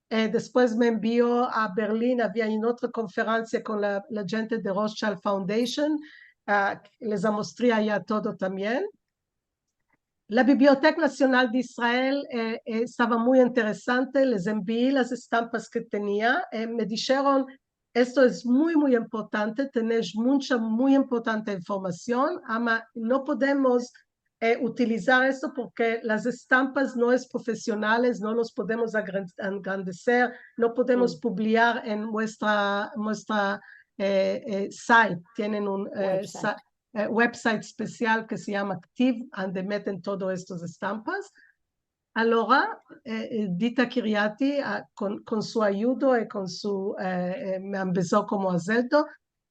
Eh, despues me envio a Berlin, avia una otra konferensia kon la, la djente de Rothschild Foundation, ah, les amostri aya todo tambien. La Biblioteka Nasional de Israel, eh, eh, estava muy interesante, les envii las estampas ke tenia, eh, me disheron, esto es muy, muy importante, tenesh muncha, muy importante informasion, ama no podemos, eh, utilizar esto porke las estampas no es profesionales, no los podemos agran-, angrandeser, no podemos publiar en muestra, muestra, eh, eh, site, tienen un, eh, website. Eh, website espesial ke se yama Ktiv, ande meten todo estas estampas. Alora, eh, eh, Dita Khiriati, ah, kon, kon su ayudo i kon su, eh, eh, me ambezo komo azerlo,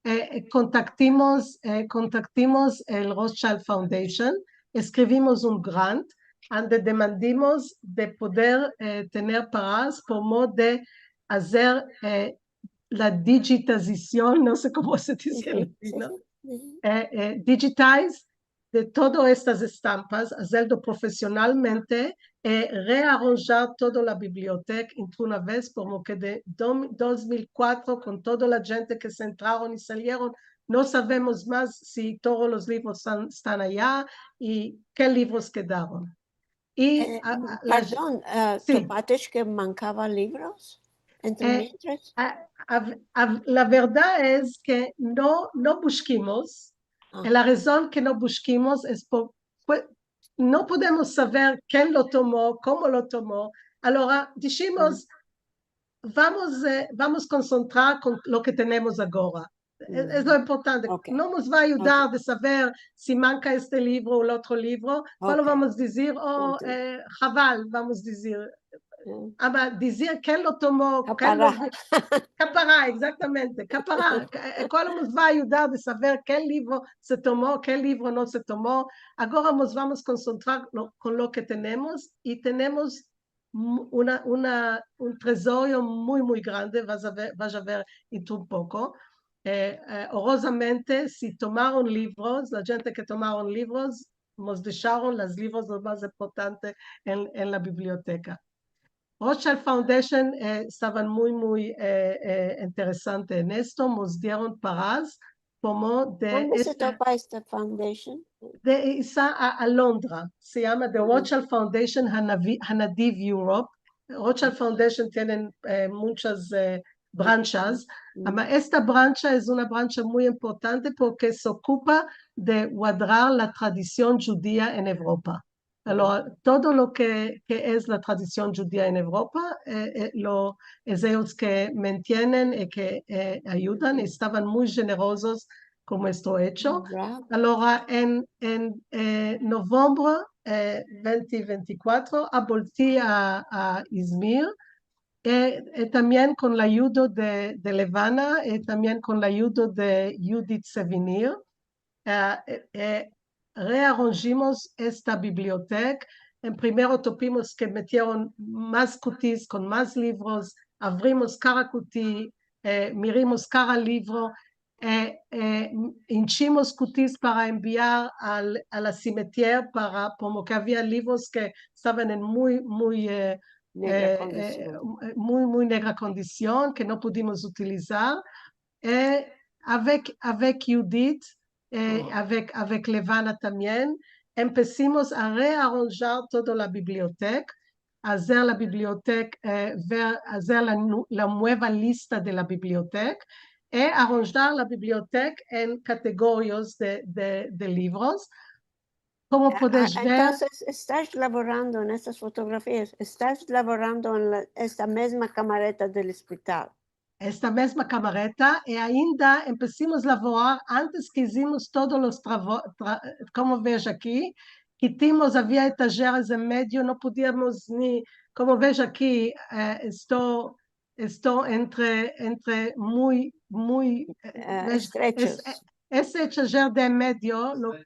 eh, eh, kontaktimos, eh, kontaktimos el Rothschild Foundation, eskrivimos un grant, ande demandimos de poder, eh, tener paras por modo de azer, eh, la digitazision, no se komo se dize en latino, eh, eh, digitize de todas estas estampas, azerlo profesionalmente, eh, rearanjar toda la biblioteka entre una vez, komo ke de do-, dos mil kuatro, kon toda la djente ke se entraron i salieron, no savemos mas si todos los livros estan, estan aya i ke livros kedaron. I, eh, a, a, la, pardon, eh, si. Topatesh ke mankava livros? Entre, eh, mientras? A, a, a, la verdad es ke no, no bushkimos. Ah. La razon ke no bushkimos es por, pues, no podemos saver ken lo tomo, komo lo tomo. Alora, dishimos, vamos, eh, vamos konsontrar kon lo ke tenemos agora. Es, es lo importante. No mos va ayudar de saver si manka este livro o el otro livro. Kualo vamos dizir? O, eh, haval, vamos dizir. Ama dizir ken lo tomo, ken lo... Kapara. Kapara, egzaktamente. Kapara. Kualo mos va ayudar de saver ken livro se tomo, ken livro no se tomo? Agora mos vamos konsontrar lo, kon lo ke tenemos i tenemos mu-, una, una, un trezorio muy, muy grande, vas a ver, vas a ver entre un poko. Eh, eh, orozamente, si tomaron livros, la djente ke tomaron livros, mos desharon los livros lo mas importante en, en la biblioteka. Rothschild Foundation, eh, estavan muy, muy, eh, eh, interesante en esto, mos dieron paras, komo de... Onde se topa esta foundation? De, esta a, a Londra, se yama The Rothschild Foundation Hanavi-, Hanadiv Europe. Rothschild Foundation tienen, eh, munchas, eh, branchas. Ama esta brancha es una brancha muy importante porke se okupa de guadrar la tradision djudia en Evropa. Alora, todo lo ke, ke es la tradision djudia en Evropa, e, e, lo, es eyos ke mentienen i ke, e, ayudan, estavan muy jenerozos kon esto echo. Alora, en, en, e, novembre, e, vente vente i kuatro, abolti a, a Izmir, e, e, tambien kon la ayudo de, de Levana, e, tambien kon la ayudo de Judith Sevinir, e, e, e, rearanjimos esta bibliotek. En primero topimos ke metieron mas kutis kon mas livros, avrimos kada kuti, e, mirimos kada livro, e, e, inchimos kutis para enviar al, a la simetier para, komo ke avia livros ke estavan en muy, muy, e, muy, muy negra kondision, ke no pudimos utilizar. E, avek, avek Judith, e, avek, avek Levana tambien, empesimos a rearanjar todo la bibliotek, azer la bibliotek, e, ver, azer la nu-, la mueva lista de la bibliotek, e aranjar la bibliotek en kategorias de, de, de livros. Komo podes ver. Entonses, estas lavorando en estas fotografias, estas lavorando en la, esta mezma kamareta del ospital. Esta mezma kamareta, e ainda empesimos lavorar antes ke izimos todos los travo-, tra-, komo ves aki, kitimos, avia etajeres en medio, no pudiamos ni, komo ves aki, e, esto, esto entre, entre muy, muy, e, estrechos. Es, e, ese etajer de medio, lo, e,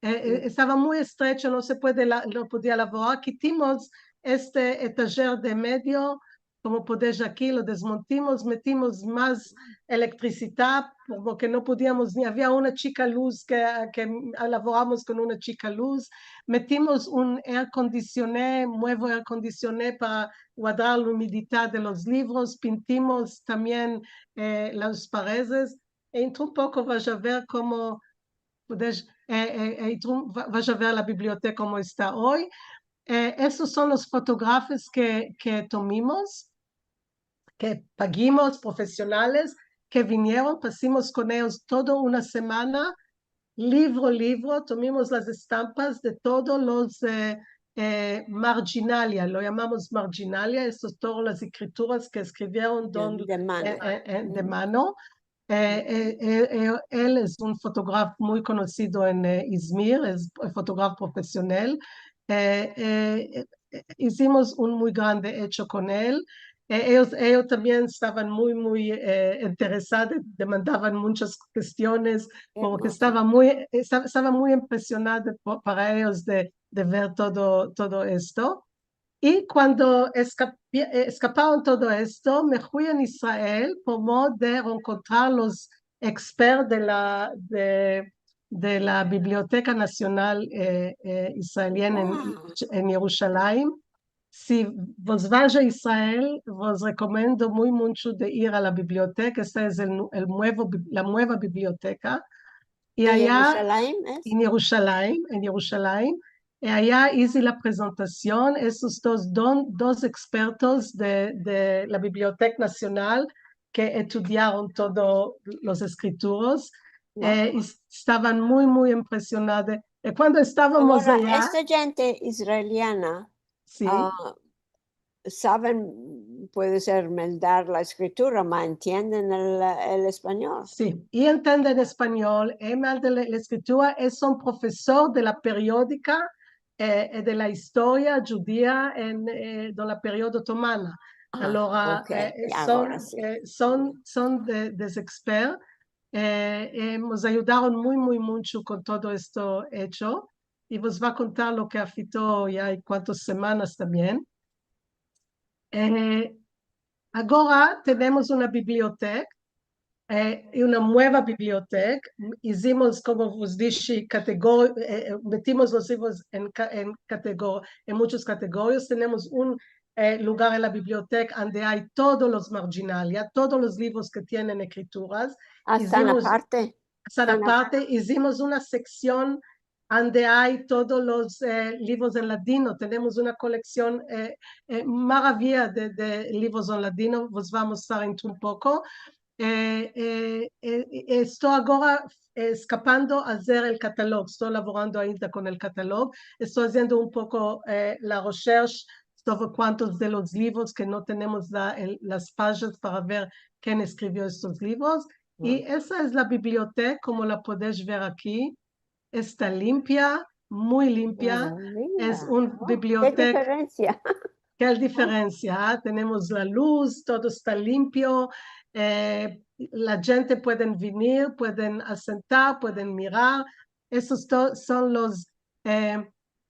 e, estava muy estrecho, no se puede la-, no podia lavorar. Kitimos este etajer de medio, komo podes ver aki, lo desmontimos, metimos mas elektrisidad, porke no pudiamos, ni avia una chika luz ke, ke lavoramos kon una chika luz. Metimos un air condicioné, muevo air condicioné para guadrar la umididad de los livros. Pintimos tambien, e, las paredes. Entra un poko, vas a ver komo podes, e, e, e, entra un, va-, vas a ver la biblioteka komo esta oy. E, estos son los fotografias ke, ke tomimos, ke pagimos, profesionales, ke vinieron, pasimos kon eyos toda una semana, livro, livro, tomimos las estampas de todos los, e, e, marginalia, lo yamamos marginalia, estos todas las eskrituras ke eskrivieron de mano. E, e, e, de mano. E, e, e, e, el es un fotografo muy konosido en, e, Izmir, es fotografo profesional. E, e, e, e, izimos un muy grande echo kon el. E, eyos, eyos tambien estavan muy, muy, e, interesados, demandavan munchas kestiones, porke estava muy, esta-, estava muy impresionado po-, para eyos de, de ver todo, todo esto. I kuando eskapi-, e, eskaparon todo esto, me fui en Israel por modo de reenkontrar los ekspert de la, de, de la Biblioteka Nasional, e, e, Israeliana en, en Yerushalayim. Si vos vais a Israel, vos rekomendo muy muncho de ir a la biblioteka. Esta es el nu-, el muevo bi-, la mueva biblioteka. I aya, en Yerushalayim, en Yerushalayim, en Yerushalayim. I aya ize la prezentasion, estos dos don-, dos ekspertos de, de la Biblioteka Nasional ke estudiaron todo los eskrituros, e, es-, estavan muy, muy impresionados. I kuando estavamos aya, esta djente israeliana, si, a, saven, puede ser, meldar la eskritura, ma entienden el, el espanyol. Si, i entienden espanyol, i meldan la, la eskritura, es un profesor de la periodika, e, e de la istoria djudia en, e, de la periodo otomana. Alora, e, e, son, e, son, son de, de ekspert, e, e, mos ayudaron muy, muy muncho kon todo esto echo. I vos va a kontar lo ke afito ya ay kuantas semanas tambien. E, agora tenemos una biblioteka, e, i una mueva biblioteka. Izimos, komo vos dishe, kategor-, e, e, metimos los livros en ka-, en kategor-, en munchos kategorias. Tenemos un, e, lugar en la biblioteka ande ay todos los marginalia, todos los livros ke tienen eskrituras. Izimos, aparte. Izimos aparte, izimos una seksion ande ay todos los, eh, livros en ladino. Tenemos una koleksion, eh, eh, maravia de, de livros en ladino. Vos vamos a mostrar en un poko. Eh, eh, eh, esto agora eskapando a azer el katalog, esto lavorando ainda kon el katalog, esto aziendo un poko, eh, la recherche sovre kuantos de los livros ke no tenemos la, el, las pajinas para ver ken eskrivio estos livros. I esa es la biblioteka, komo la podesh ver aki. Esta limpia, muy limpia. Es un biblioteka. Ke diferensia. Ke diferensia, a? Tenemos la luz, todo esta limpio. Eh, la djente pueden venir, pueden asentar, pueden mirar. Esos to-, son los, eh,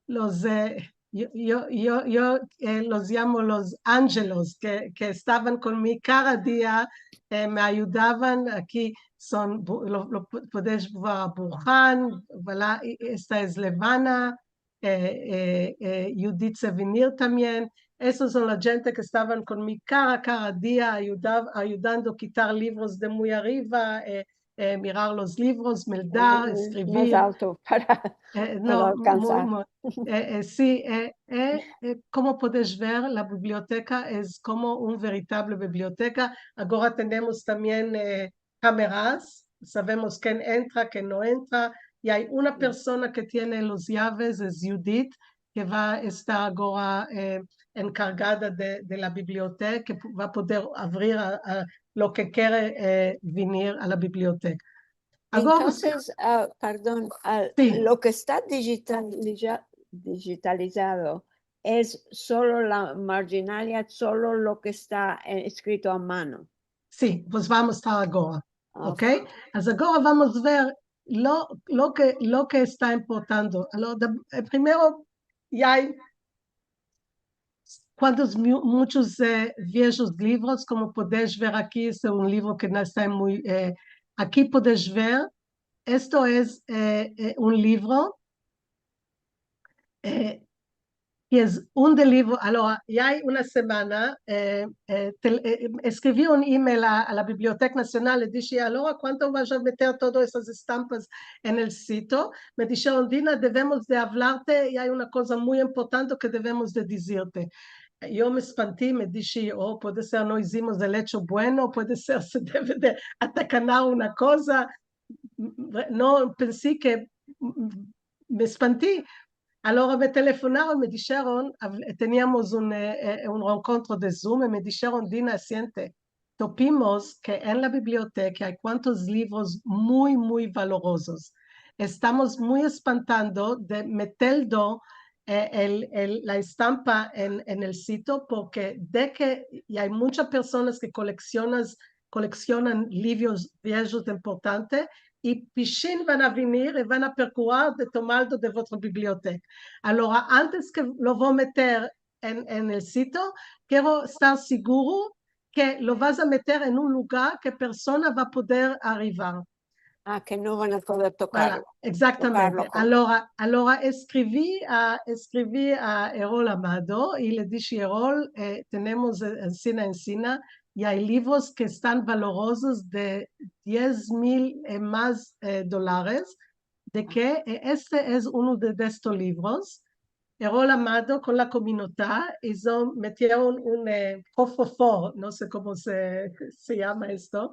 los, eh, yo, yo, yo, yo, eh, los yamo los anjelos ke, ke estavan kon mi kada dia, eh, me ayudavan. Aki son, bu-, lo, lo pu-, podesh ver a Burhan, voilà, i esta es Levana, eh, eh, eh, Yudit Sevinir tambien. Esos son la djente ke estavan kon mi kada, kada dia, ayudav-, ayudando kitar livros de muy arriva, eh, eh, mirar los livros, meldar, eskrivir. Mas alto para, eh, no, para alkansar. Muy, muy, eh, eh, si, eh, eh, eh, komo podesh ver, la biblioteka es komo un veritable biblioteka. Agora tenemos tambien, eh, kameras, savemos ken entra, ken no entra, i ay una persona ke tiene los yaves, es Yudit, ke va estar agora, eh, enkargada de, de la biblioteka, ke pu-, va poder avrir a, a lo ke kere, eh, venir a la biblioteka. Agora, entonses, ah, pardon, ah, si, lo ke esta dijitaliza-, dijitalizado es solo la marjinalia, solo lo ke esta, eh, eskrito a mano. Si, pues vamos a estar agora, ok? Mas agora vamos ver lo, lo ke, lo ke esta importando. Lo de, eh, primero, i ay kuantos mu-, muchos, eh, viejos livros, komo podesh ver aki, es un livro ke no esta muy, eh, aki podesh ver, esto es, eh, eh, un livro, eh, i es un de livro, alora, i ay una semana, eh, eh, te-, eh, eskrivi un email a, a la Biblioteka Nasional, le dishe, alora, kuando vas a meter todas esas estampas en el sito? Me disheron, Dina, devemos de avlarte, i ay una koza muy importante ke devemos de dizirte. Yo me espanti, me dishe, o, puede ser no izimos el echo bueno, puede ser se deve de atakanar una koza. No, pensi ke, me espanti. Alora me telefonaron, me disheron, av-, teniamos un, eh, eh, un enkontro de Zoom, i me disheron, Dina, siente, topimos ke en la biblioteka ay kuantos livros muy, muy valorozos. Estamos muy espantando de meteldo, eh, el, el, la estampa en, en el sito, porke de ke, i ay muchas personas ke koleksionas, koleksionan livros viejos importante, i pishin van a venir i van a prokurar de tomarlo de vuestra biblioteka. Alora, antes ke lo vo meter en, en el sito, kero estar siguro ke lo vas a meter en un lugar ke persona va poder arrivar. Ah, ke no van a poder tokarlo. Voilà, ekzaktamente. Tokarlo kon... Alora, alora eskrivi a, eskrivi a Erol Amado i le dishe, Erol, eh, tenemos, eh, ensina, ensina, i ay livros ke estan valorozos de diez mil, eh, mas, eh, dolares, de ke, eh, este es uno de, de estos livros. Erol Amado kon la komunota izo, metieron un, eh, kofrefor, no se komo se, se yama esto,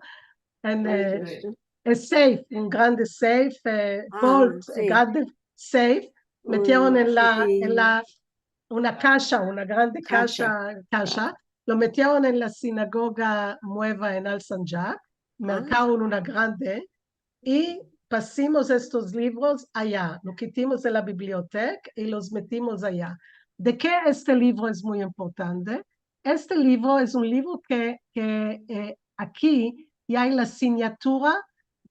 en, eh, es safe, un grande safe, eh, vault, eh, grande safe, metieron en la, en la, una kasha, una grande kasha, kasha, lo metieron en la sinagoga mueva en Alsancak, merkaron una grande, i pasimos estos livros aya, lo kitimos de la biblioteka i los metimos aya. De ke este livro es muy importante? Este livro es un livro ke, ke, eh, aki i ay la sinyatura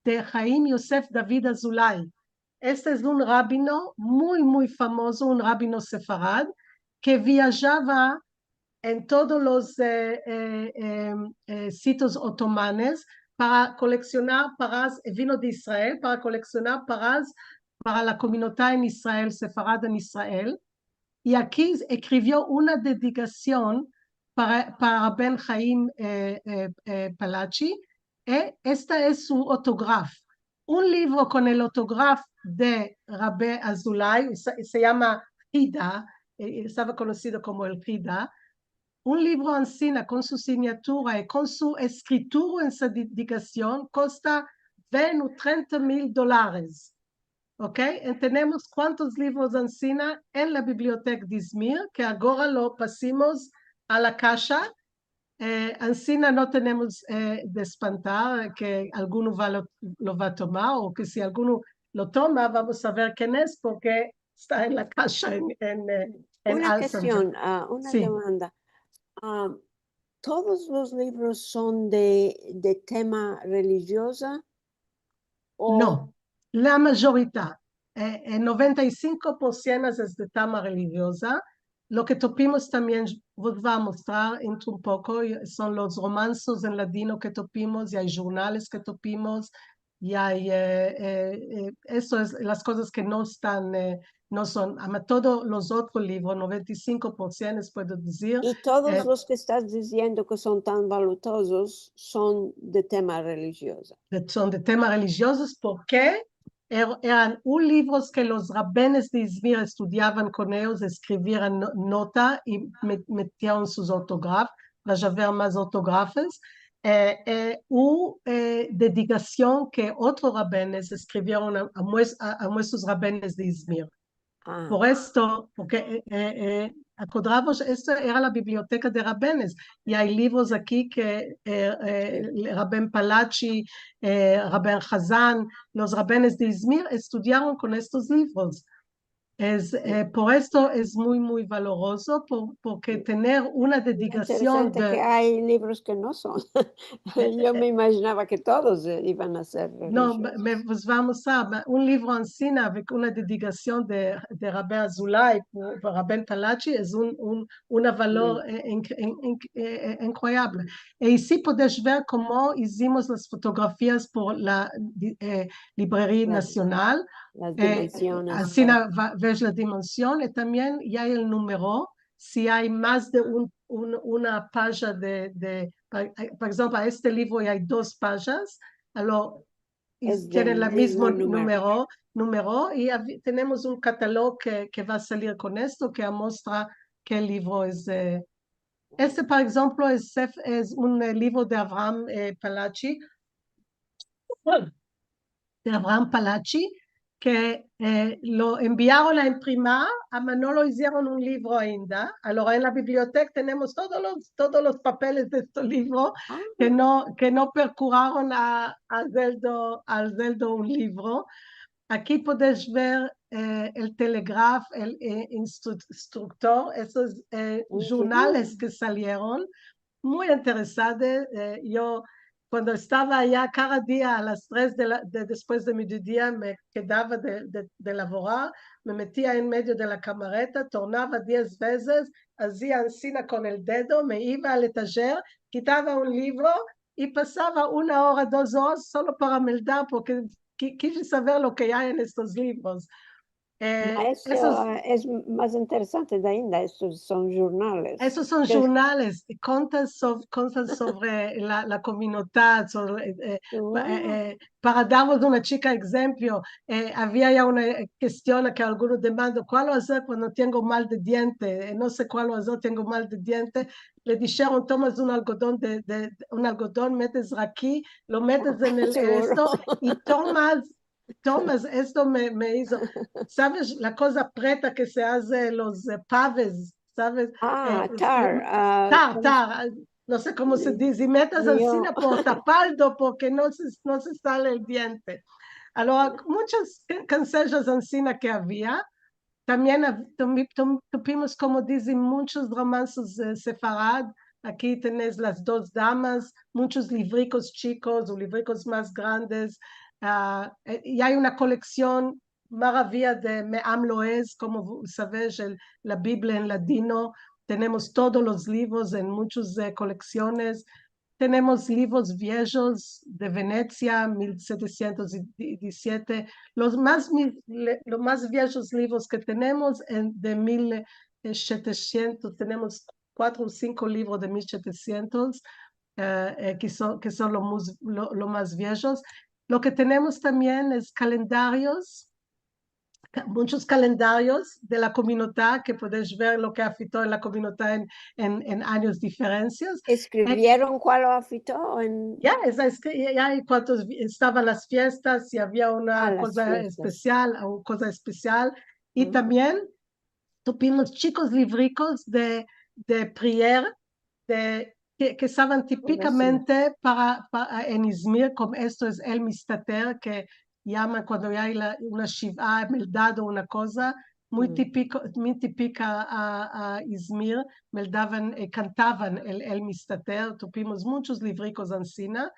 de Haim Yosef David Azulay. Este es un rabino muy, muy famozo, un rabino sefarad, ke viajava en todos los, eh, eh, eh, eh, sitios otomanes para koleksionar paras, eh, vino de Israel para koleksionar paras para la komunota en Israel, sefarad en Israel. I aki eskrivio una dedikasion para, para Ben Haim, eh, eh, eh, Palachi. Eh, esta es su autograf. un livro kon el otograf de Rabi Azulay, se, se yama Hida, eh, estava konosido komo el Hida, un livro ansina kon su sinyatura i kon su eskritura en sa dedikasion kosta ven u trenta mil dolares. Ok? En, tenemos kuantos livros ansina en la biblioteka de Izmir, ke agora lo pasimos a la kasha, eh, ansina no tenemos, eh, de espantar ke alguno va lo, lo va tomar, o ke si alguno lo toma, vamos a ver ken es, porke esta en la kasha en, en, eh, en Una Alsam. Kestion, ah, una demanda. Ah, todos los livros son de, de tema relijioza? O... No, la majorita, eh, eh, noventa i sinko por sien es de tema relijioza. Lo ke topimos tambien, vos vo a mostrar intro un poko, i son los romansos en ladino ke topimos, i ay jurnales ke topimos, i ay, eh, eh, eh, eso es las kozas ke no estan, eh, no son, ama todos los otros livros, noventa i sinko por sien, puedo dizir. I todos, eh, los ke estas diziendo ke son tan valutozos son de tema relijioza. De, son de tema relijioza porke er-, eran un livros ke los rabenes de Izmir estudiavan kon eyos, eskrivieran no-, nota i me-, metian sus otograf, para ya ver mas otografes, eh, eh, u, eh, dedikasion ke otros rabenes eskrivieron a, a mues-, a, a muestros rabenes de Izmir. Ah. Por esto, porke, eh, eh, eh, akodravos, esto era la biblioteka de rabenes, i ay livros aki ke, eh, eh, el raben Palachi, eh, raben Hazan, los rabenes de Izmir estudiaron kon estos livros. Es, eh, por esto es muy, muy valorozo, por, porke tener una dedikasion... Interesante de ke ay livros ke no son. Yo me imaginava ke todos, eh, ivan a ser relijiosos. No, me, pues vamos a, un livro ansina, avek una dedikasion de, de Rabi Azulay, por, por Raben Palachi, es un, un, una valor, eh, inc-, in-, inc-, eh, eh, incroyable. I si podes ver komo izimos las fotografias por la, di-, eh, Libreria Nasional. Las dimensiones. Ansina va-, ves la dimension, i tambien i ay el numero, si ay mas de un, un, una paja de, de, pa-, por enshemplo, a este livro i ay dos pajas, alo, i tienen la mismo numero, numero, i avi-, tenemos un katalog ke, ke va a salir kon esto, ke amostra ke livro es, eh, este, por enshemplo, es sef-, es un, eh, livro de Avraham, eh, Palachi, de Avraham Palachi, ke, eh, lo enviaron a imprimir, ama no lo izieron un livro ainda. Alora, en la biblioteka tenemos todos los, todos los papeles de este livro ke no, ke no perkuraron a, a azeldo, a azeldo un livro. Aki podes ver, eh, el telegraf, el, eh, instru-, instruktor, esos, eh, jurnales ke salieron, muy interesante. Eh, yo, kuando estava aya, kada dia a las tres de la, de, despues de mediodia, me kedava de, de, de lavorar, me metia en medio de la kamareta, tornava diez vezes, azia ansina kon el dedo, me iva al etajer, kitava un livro i pasava una ora, dos oras solo para meldar, porke ki-, kije saver lo ke ay en estos livros. Eh, ma eso, esos, eh, es mas interesante ainda, estos son jurnales. Esos son jurnales, i kontan sov-, kontan sovre la, la komunidad, sovre, eh, eh, eh, para darvos una chika enshemplo, eh, avia ya una, eh, kestion ke alguno demanda, kualo azer kuando tengo mal de diente? Eh, no se kualo azer, tengo mal de diente. Le disheron, tomas un algodon de, de, un algodon, metes aki, lo metes en el esto, i tomas tomas, esto me, me izo, saves, la koza preta ke se aze los, eh, paves, saves? Ah, eh, tar, eh, ah, tar, tar, ah, no se komo se dize, i metes ansina por tapaldo, porke no se, no se sale el diente. Alora, munchas ke-, kansejas ansina ke avia, tambien av-, tomi-, tom-, topimos, komo dizen, munchos romansos, eh, sefarad. Aki tenes Las dos damas, munchos livrikos chikos o livrikos mas grandes. Ah, eh, i ay una koleksion maravia de Me'am Loez, komo vo-, saves, el, la Biblia en ladino. Tenemos todos los livros en munchos, eh, koleksiones. Tenemos livros viejos de Venesia, mil setesientos i di-, i disiete. Los mas mi-, le-, los mas viejos livros ke tenemos en, de mil setesientos, tenemos kuatro o sinko livros de mil setesientos, eh, eh, ke son, ke son los mus-, lo, los mas viejos. Lo ke tenemos tambien es kalendarios, ka-, munchos kalendarios de la komunota ke podesh ver lo ke afito en la komunota en, en, en anyos diferensias. Eskrivieron kual lo afito en... Ya, es, es ke ya, ya, i kuantos vi-, estavan las fiestas, si avia una koza espesial, o koza espesial. I tambien tuvimos chikos livrikos de, de prier, de, ke, ke estavan tipikamente para, para, en Izmir, komo esto es el mistater, ke yaman kuando ay la, una shiv'a, meldado, una koza muy tipiko, muy tipika a, a Izmir, meldavan, eh, kantavan el, el mistater, tuvimos munchos livrikos ansina.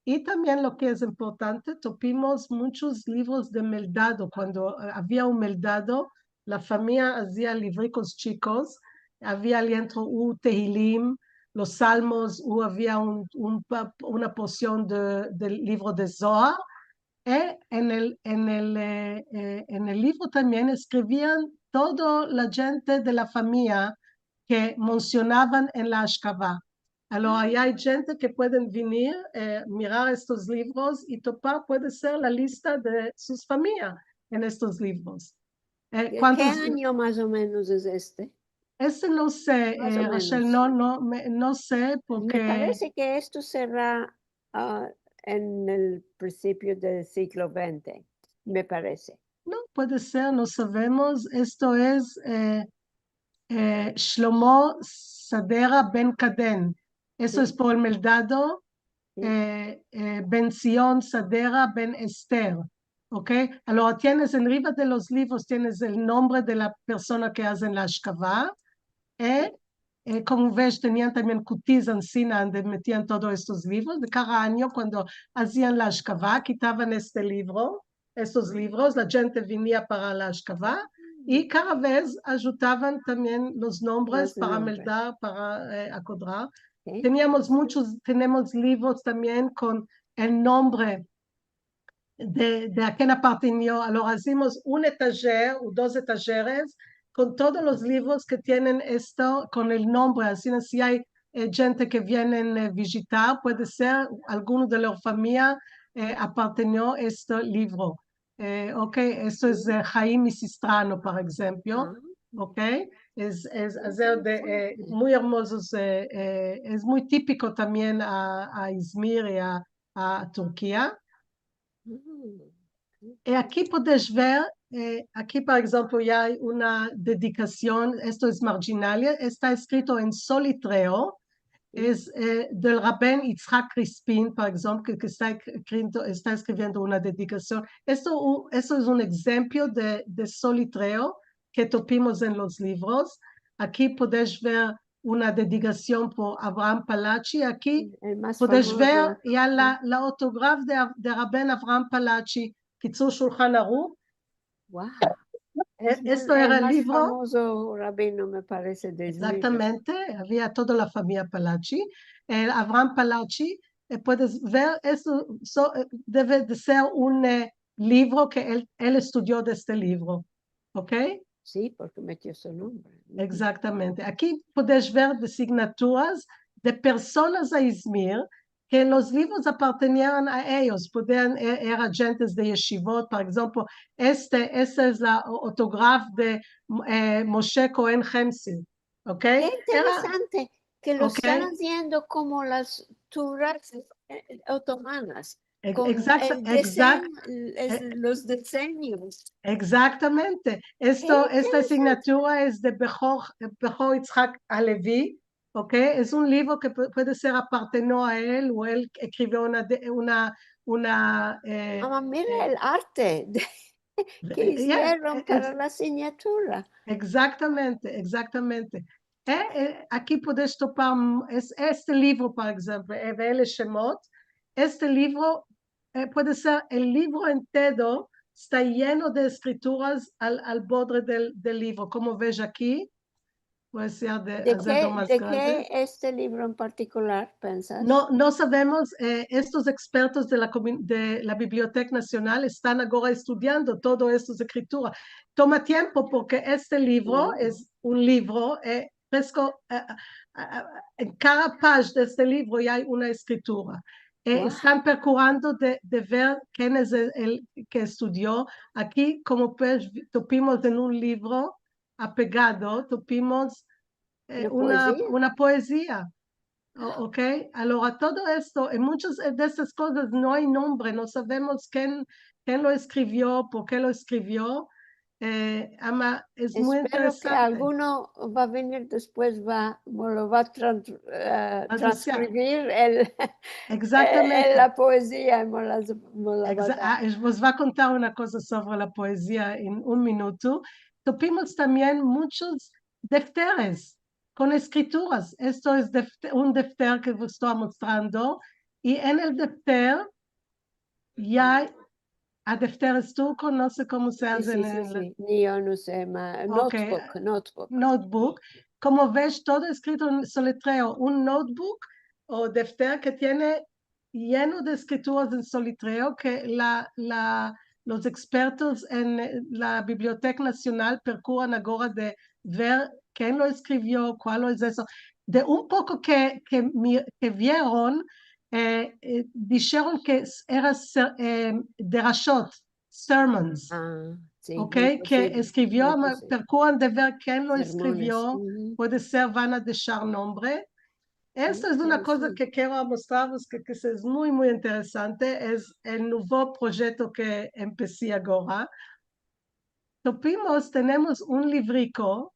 I tambien lo ke es importante, tuvimos munchos livros de meldado. Kuando, eh, avia un meldado, la famiya azia livrikos chikos, avia alientro u Tehilim, los Salmos, u avia un, un pa-, una porsion de, del livro de Zohar, i en el, en el, eh, eh, en el livro tambien eskrivian todo la djente de la famiya ke mensionavan en la ashkava. Alora, ay djente ke pueden venir, eh, mirar estos livros i topar, puede ser, la lista de sus famiya en estos livros. Eh, De kuantos... ke anyo mas o menos es este? Este no se, eh, Rachel, no, no, me, no se, porke... Me parese ke esto sera, ah, en el prinsipio del siglo vente, me parese. No, puede ser, no savemos. Esto es, eh, eh, Shlomo Sadera ben Kaden. Esto es por el meldado, eh, eh, Bension Sadera ben Ester. Ok? Alora, tienes enriva de los livros, tienes el nombre de la persona ke azen la ashkava, eh, eh, komo ves, tenian tambien kutiz ansina, ande metian todos estos livros. De kada anyo, kuando azian la ashkava, kitavan este livro, estos livros, la djente venia para la ashkava, i kada vez ayudavan tambien los nombres para meldar, para, eh, akodrar. Teniamos munchos, tenemos livros tambien kon el nombre de, de a ken apartenio. Alora azimos un etajer u dos etajeres kon todos los livros ke tienen esto, kon el nombre. Ansina, si ay, eh, djente ke vienen, eh, vijitar, puede ser alguno de la famiya, eh, apartenio este livro. Eh, ok, esto es, eh, Haim Misistrano, por enshemplo. Ok, es, es azer de, eh, muy ermozos, eh, eh, es muy tipiko tambien a, a Izmir i a, a Turkia. I aki podesh ver, eh, aki, por enshemplo, ya ay una dedikasion, esto es Marginalia, esta eskrito en solitreo, es, eh, del Raben Yitzhak Crispin, por enshemplo, ke, ke esta eskriviendo, esta eskriviendo una dedikasion. Esto, u-, esto es un enshemplo de, de solitreo ke tuvimos en los livros. Aki podesh ver una dedikasion por Avraham Palachi. Aki podesh ver ya la, la autograf de, de Raben Avraham Palachi, Kitzur Shulchan Aruch. Wow. Esto era el livro. El mas famozo rabino, me parese, de Izmir. Egzaktamente, avia toda la famiya Palachi. El Avraham Palachi, eh, puedes ver, esto so, eh, deve de ser un, eh, livro ke el, el estudio de este livro. Ok? Si, porke metio su nombre. Egzaktamente. Aki podesh ver de signaturas de personas a Izmir ke los livros apartenieron a eyos. Podian, e-, era djentes de yeshivot, por enshemplo, este, esta es la o-, autograf de, eh, Moshe Cohen Hemsil. Ok? Ke interesante ke lo estan aziendo komo las turas, eh, otomanas. Komo el desenyo, los desenyos. Egzaktamente. Esto, esta asignatura es de Behor, Behor Yitzhak Halevi, ok? Es un livro ke pu-, puede ser apartenio a el, o el eskrivio una, una, eh... Ama, mira el arte de, ke izieron para la asignatura. Egzaktamente, egzaktamente. Eh, eh, aki podesh topar, mm, es, este livro, por enshemplo, eh, Ve'ele Shemot, este livro, eh, puede ser el livro entero, esta yeno de eskrituras al, al bordre del, del livro, komo ves aki, puede ser de, de ke, de ke este livro en partikular, pensas? No, no savemos, eh, estos ekspertos de la komi-, de la Biblioteka Nasional estan agora estudiando todas estas eskrituras. Toma tiempo porke este livro es un livro, eh, presko, eh, eh, eh, en kada pajina de este livro ya ay una eskritura. Eh, estan prokurando de, de ver ken es el, el ke estudio. Aki, komo pues, topimos en un livro apegado, topimos, eh, una, una poezia. O-, ok? Alora, todo esto, en munchas, eh, de estas kozas no ay nombre, no savemos ken, ken lo eskrivio, por ke lo eskrivio. Eh, ama, es muy interesante. Espero ke alguno va a venir despues, va, mo lo va a tran-, eh, transkrivir el, el, la poezia, mo la, mo la va a dar. Egzaktamente. Ah, es, vos va a kontar una koza sovre la poezia en un minuto. Topimos tambien munchos defteres kon eskrituras. Esto es defte-, un defter ke vos esto amostrando. I en el defter ya ay, a, defteres turko, no se komo se aze en el... Si, si, si. Ni yo no se, ma-, notebook, notebook. Notebook. Komo ves, todo eskrito en solitreo. Un notebook o defter ke tiene yeno de eskrituras en solitreo ke la, la, los ekspertos en, eh, la Biblioteka Nasional prokuran agora de ver ken lo eskrivio, kual es esto. De un poko ke, ke mi-, ke vieron, eh, eh, disheron ke s-, era ser-, eh, derashot, sermons. Ah, si, ok, ke eskrivio, ma-, prokuran de ver ken lo eskrivio, puede ser van a deshar nombre. Esto es una koza ke kero amostrarvos ke, ke es muy, muy interesante, es el nuvo proyekto ke empesi agora. Topimos, tenemos un livriko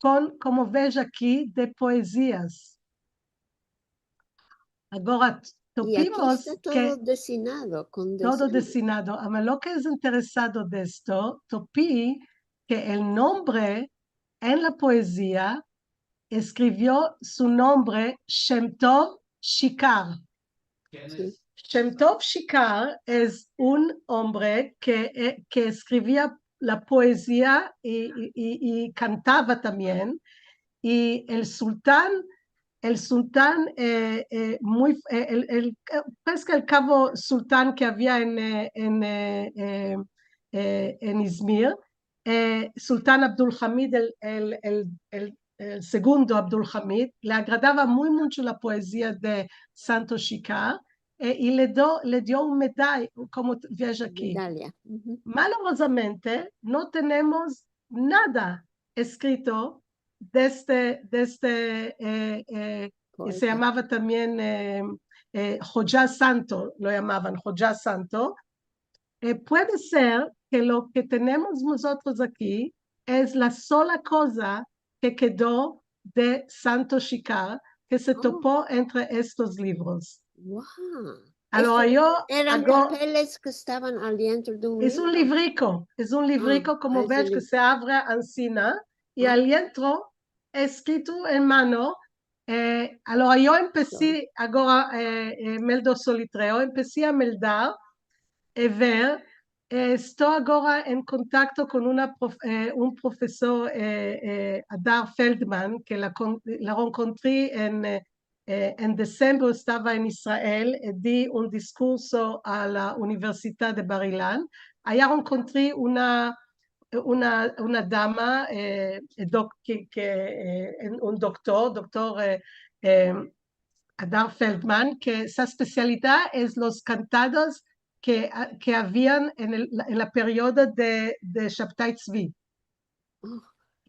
kon, komo ves aki, de poezias. Agora, topimos ke todo designado, kon todo designado. Ama lo ke es interesado de esto, topi ke el nombre en la poezia eskrivio su nombre Shem Tov Shikar. Shem Tov Shikar es un ombre ke, eh, ke eskrivia la poezia i, i, i, i kantava tambien. I el sultan, el sultan, eh, eh, muy, eh, el, el, eh, pues ke el kavo sultan ke avia en, eh, en, eh, eh, eh, en Izmir, eh, Sultan Abdulhamid, el, el, el, el, el segundo Abdulhamid, le agradava muy muncho la poezia de Santo Shikar, eh, i le do-, le dio un medaya, komo t-, ves aki. Medalia. Malorozamente, no tenemos nada eskrito de este, de este, eh, eh, ke se yamava tambien, eh, eh, Hoja Santo, lo yamavan Hoja Santo. Eh, puede ser ke lo ke tenemos mozotros aki es la sola koza ke kedo de Santo Shikar, ke se topo entre estos livros. Wow. Alora, esto yo eran papeles ke estavan al dientro de un livro? Es un livriko, es un livriko, komo ves, ke se avre ansina, i al dientro, eskrito en mano, eh, alora yo empesi, agora, eh, eh, meldo solitreo, empesi a meldar, eh, ver, eh, esto agora en kontakto kon una prof-, eh, un profesor, eh, eh, Adar Feldman, ke la kon-, la enkontri en, eh, eh, en desembro estava en Israel, eh, di un diskurso a la Universidad de Bar Ilan. Aya enkontri una, una, una dama, eh, eh, doc-, ke, ke, eh, en, un doktor, doktor, eh, eh, Adar Feldman, ke su espesialidad es los kantados ke, a, ke avian en el, en la periodo de, de Shabtai Tzvi.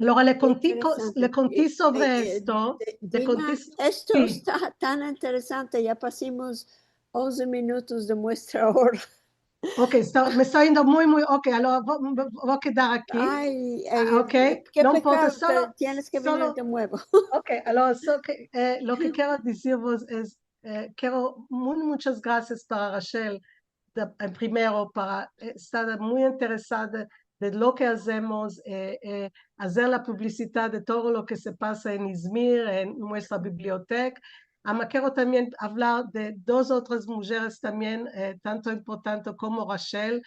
Alora le konti ko-, le konti sovre esto, le konti so-, si. Dina, esto esta tan interesante, ya pasimos onze minutos de muestra ora. Ok, esta, me esta yendo muy, muy, ok, alora vo-, vo-, vo a kedar aki. Ay, ay, ke pekado, tienes ke venir de muevo. Ok, alora, so ke, eh, lo ke kero dizirvos es, eh, kero mu-, munchas grasias para Rachel, de, en primero, para, eh, estar muy interesada de lo ke azemos, eh, eh, azer la publisidad de todo lo ke se pasa en Izmir, en muestra biblioteka. Ama kero tambien avlar de dos otras mujeres tambien, eh, tanto importante komo Rachel.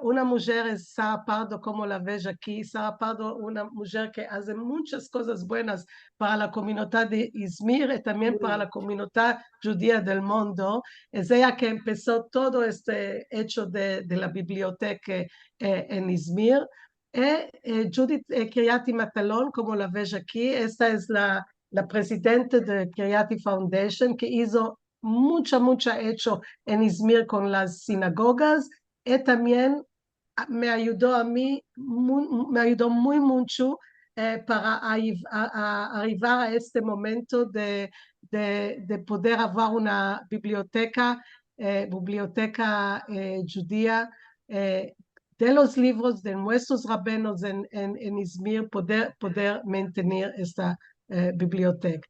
Una mujer es Sara Pardo, komo la ves aki. Sara Pardo, una mujer ke aze munchas kozas buenas para la komunidad de Izmir i tambien para la komunidad djudia del mundo. Es eya ke empeso todo este echo de, de la biblioteka, eh, en Izmir. I, eh, Judith, eh, Kiriati Matalon, komo la ves aki, esta es la, la prezidente de Kiriati Foundation, ke izo mucha, mucha echo en Izmir kon las sinagogas. E tambien, a, me ayudo a mi, mu-, me ayudo muy muncho, eh, para a, a, a arivar a este momento de, de, de poder aver una biblioteka, eh, biblioteka, eh, djudia, eh, de los livros de muestros rabenos en, en, en Izmir, poder, poder mantener esta, eh, biblioteka.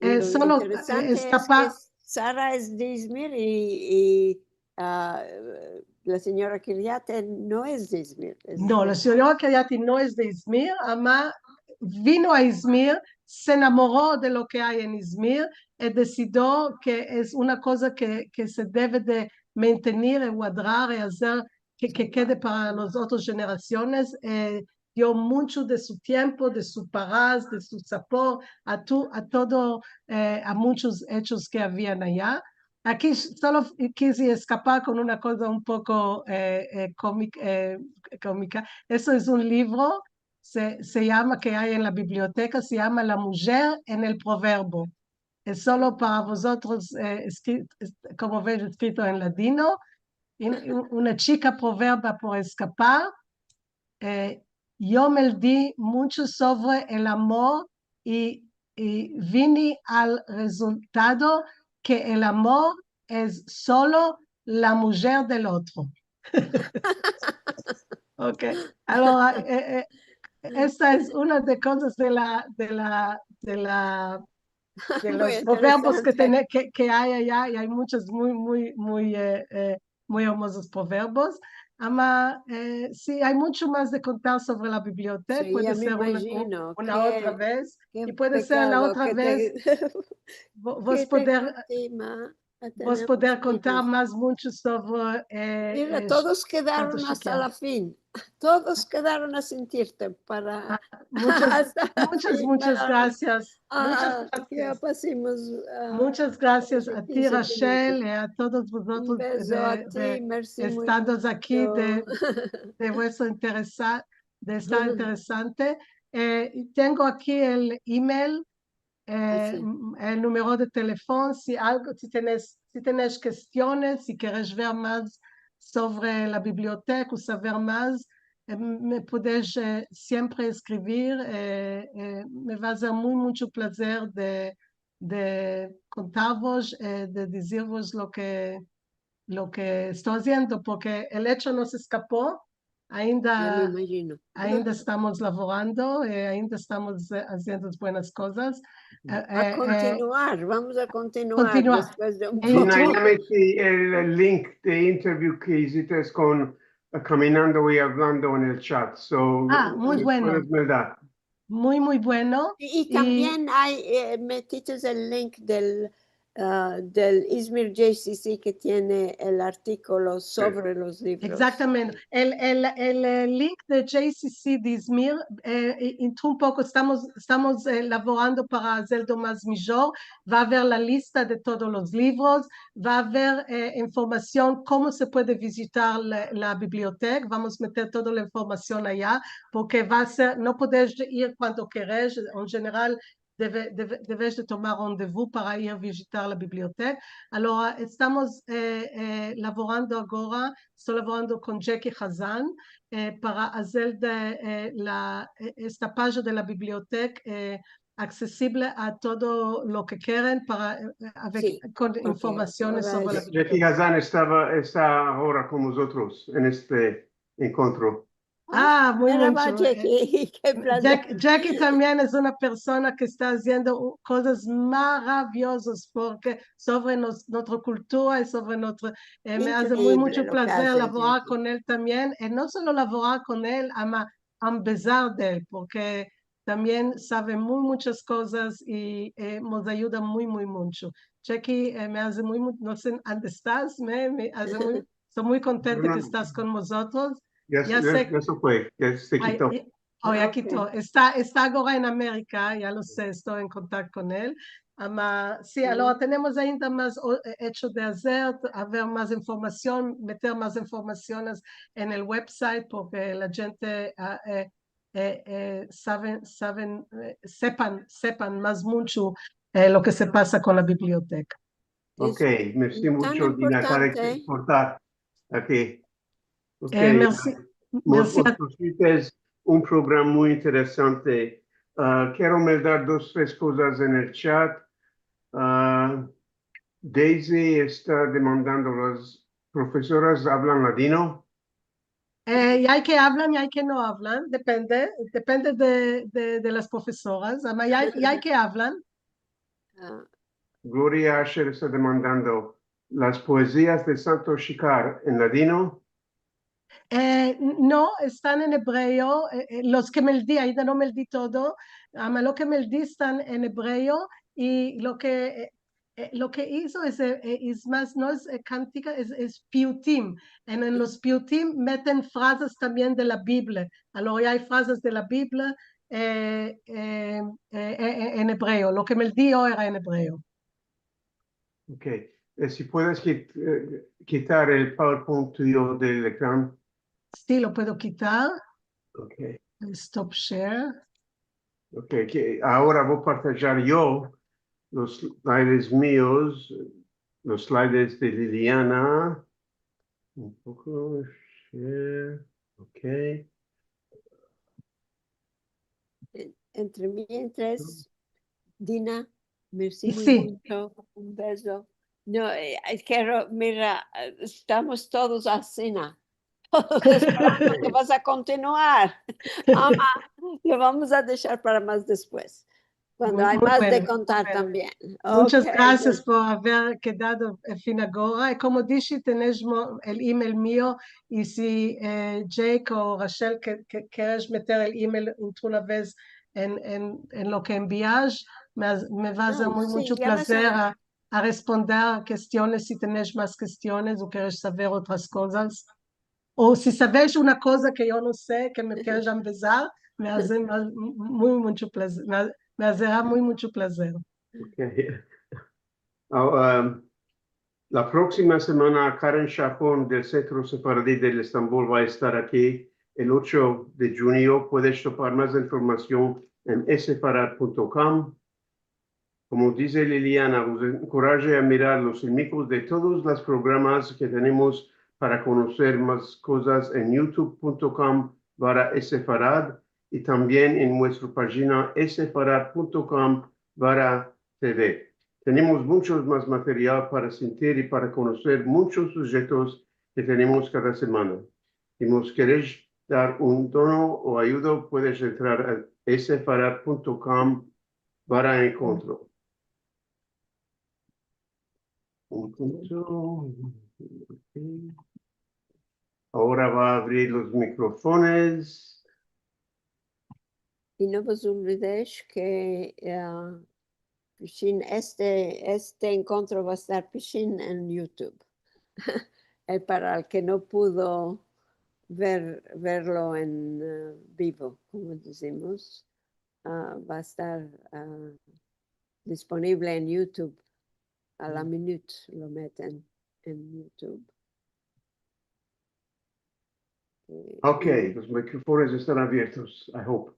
Eh, lo solo, eh, interesante es ke Sara es de Izmir i, i, a, la sinyora Kiriati no es de Izmir, es de... No, la sinyora Kiriati no es de Izmir, ama vino a Izmir, se enamoro de lo ke ay en Izmir, i desidio ke es una koza ke, ke se deve de mantener i guardar i azer ke, ke kede para las otras jenerasiones, eh, dio muncho de su tiempo, de su paraz, de su sapor, a tu-, a todo, eh, a munchos echos ke avian aya. Aki s-, solo f-, kisi eskapar kon una koza un poko, eh, eh, komik-, eh, komika. Esto es un livro, se, se yama, ke ay en la biblioteka, se yama La mujer en el proverbio. Es solo para vozotros, eh, eskri-, es-, komo ves eskrito en ladino, un-, un-, una chika proverbia por eskapar. Eh, yo meldi muncho sovre el amor i, i vini al rezultado ke el amor es solo la mujer del otro. Ok. Alora, eh, eh, esta es una de kozas de la, de la, de la, de los proverbios ke tene-, ke, ke ay aya, i ay munchos muy, muy, muy, eh, eh, muy ermozos proverbios. Ama, eh, si, ay muncho mas de kontar sovre la biblioteka, puede ser una, una otra vez, i puede ser la otra vez vo-, vos poder, vos poder kontar mas muncho sovre, eh, eh, todos kedaron asta la fin. Todos kedaron a sentirte para... A, munchas, munchas, munchas grasias. Munchas grasias. Munchas grasias a ti, Rachel, i a todos vozotros de, de, de estados aki, de, de vuestro interesa-, de estar interesante. Eh, i tengo aki el email, eh, m-, el numero de telefon, si algo, si tenes, si tenes kestiones, si keres ver mas sovre la biblioteka o saver mas, eh, me podes, eh, siempre eskrivir, eh, eh, me va a ser muy, muncho plazer de, de kontarvos, eh, de dizirvos lo ke, lo ke esto aziendo, porke el echo no se eskapo, ainda, ainda estamos lavorando, eh, ainda estamos, eh, aziendo buenas kozas. Eh, a kontinuar, vamos a kontinuar despues de un poko. Nada mas el, el link de interview ke izites kon, eh, Kaminando i Avlando en el chat. So, ah, muy bueno. Puedes meldar. Muy, muy bueno. I, i tambien ay, eh, metites el link del, ah, del Izmir J C C ke tiene el artikolo sovre los livros. Egzaktamente. El, el, el, eh, link de J C C de Izmir, eh, i, i un poko estamos, estamos, eh, lavorando para azerlo mas mijor. Va a aver la lista de todos los livros, va a aver, eh, informasion komo se puede vizitar la, la biblioteka. Vamos meter toda la informasion aya, porke va a ser, no podes ir kuando keres, en jeneral, deve, deve, deves de tomar rendezvous para ir vizitar la biblioteka. Alora, estamos, eh, eh, lavorando agora, esto lavorando kon Jackie Hazan, eh, para azer de, eh, la, eh, esta pajina de la biblioteka, eh, aksesible a todo lo ke keren para, eh, eh, avek, kon informasiones sovre la biblioteka. Jackie Hazan estava, esta agora kon mozotros en este enkontro. Ah, muy muncho. Jackie, ke plazer. Jack-, Jackie tambien es una persona ke esta aziendo u-, kozas maraviyozas porke sovre nos-, nuestra kultura i sovre nuestro, eh, me aze muy muncho plazer lavorar kon el tambien. I no solo lavorar kon el, ama ambezar de el, porke tambien save muy munchas kozas i, eh, mos ayuda muy, muy muncho. Jackie, eh, me aze muy, muy, no se ande estas, me, me aze muy, esto muy kontenta ke estas kon mozotros. Ya se, ya se fue, ya se kito. Ay, ya kito. Esta, esta agora en Amerika, ya lo se, esto en kontakto kon el. Ama, si, alora tenemos ainda mas o-, eh, echo de azer, aver mas informasion, meter mas informasiones en el website, porke la djente, ah, eh, eh, eh, saven, saven, eh, sepan, sepan mas muncho, eh, lo ke se pasa kon la biblioteka. Ok, mersi muncho, Dina, kare ke kortar aki. Ok, mersi. Mos, mos posiste un programa muy interesante. Ah, kero meldar dos, tres kozas en el chat. Ah, Daisy esta demandando, las profesoras avlan ladino? Eh, i ay ke avlan, i ay ke no avlan, depende, depende de, de, de las profesoras, ama i ay, i ay ke avlan. Ah. Gloria Asher esta demandando, las poezias de Santos Shikar en ladino? Eh, n-, no, estan en ebreo, eh, eh, los ke meldi, ainda no meldi todo, ama lo ke meldi estan en ebreo, i lo ke, eh, eh, lo ke izo es, eh, eh, es mas, no es, eh, kantika, es, es piyutim. En, en los piyutim meten frazas tambien de la Biblia. Alora i ay frazas de la Biblia, eh, eh, eh, eh, en ebreo. Lo ke meldi yo era en ebreo. Ok. Eh, si puedes kit-, eh, kitar el PowerPoint tuyo del ekran. Si, lo puedo kitar. Ok. Stop share. Ok, ke agora vo a partajar yo los slides mios, los slides de Liliana. Un poko share. Ok. En-, entre mientras, Dina, mersi muncho, un beso. No, eh, eh, kero, mira, eh, estamos todos asina. Todos esperando ke vas a kontinuar. Ama, lo vamos a deshar para mas despues, kuando ay mas de kontar tambien. Munchas grasias por aver kedado, eh, fin agora. I komo dishe, tenesh el email mio, i si, eh, Jake o Rachel ke, ke, keres meter el email otra vez en, en, en lo ke enviash, me, me va a ser muy muncho plazer a, a responder kestiones, si tenesh mas kestiones o keresh saver otras kozas. O si savesh una koza ke yo no se, ke me keresh ambezar, me aze mas, muy muncho plazer, me, me azera muy muncho plazer. Ok. Ah, um, la proksima semana Karen Shahon del Sentro Sefaradi del Estambol va a estar aki el ocho de djunio. Puedes topar mas informasion en esefarad punto com. Komo dize Liliana, vos enkoraje a mirar los enmikos de todos los programas ke tenemos para konoser mas kozas en youtube punto com barra esefarad i tambien en muestro pajina esefarad punto com barra tv. Tenemos munchos mas material para sentir i para konoser munchos sujetos ke tenemos kada semana. Si mos keresh dar un dono o ayudo, puedes entrar a esefarad punto com barra enkontro. Un punto. Agora va a avrir los mikrofones. I no vos olvidesh ke, eh, pishin este, este enkontro va a estar pishin en YouTube. Eh, para el ke no pudo ver, verlo en, eh, bivo, komo dizimos, ah, va a estar, ah, disponivle en YouTube. A la minut lo meten en YouTube. Eh, ok, los mikrofones estan aviertos, I hope.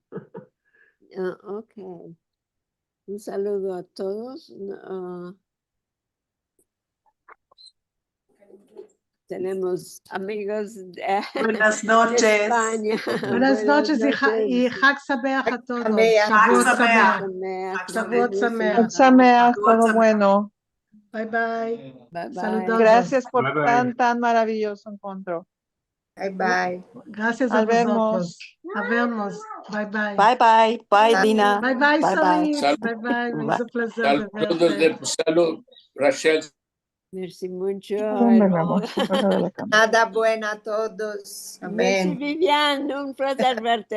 Ah, ok. Un saludo a todos. Ah, tenemos amigos de, buenas noches, de Espanya. Buenas noches i ha-, i Hag Sameach a todos. Hag Sameach. Shavuot Sameach. Shavuot Sameach. Hag Sameach, todo bueno. Bye bye. Bye bye. Saludos. Gracias por tan, tan maraviyozo enkontro. Bye bye. Grasias a vozotros. A vermos. Bye bye. Bye bye. Bye, Dina. Bye bye, Salim. Bye bye. Es un plazer de verte. Saludos de, salud, Rachel. Mersi muncho. Nada bueno a todos. Amen. Mersi, Vivian. Un plazer verte.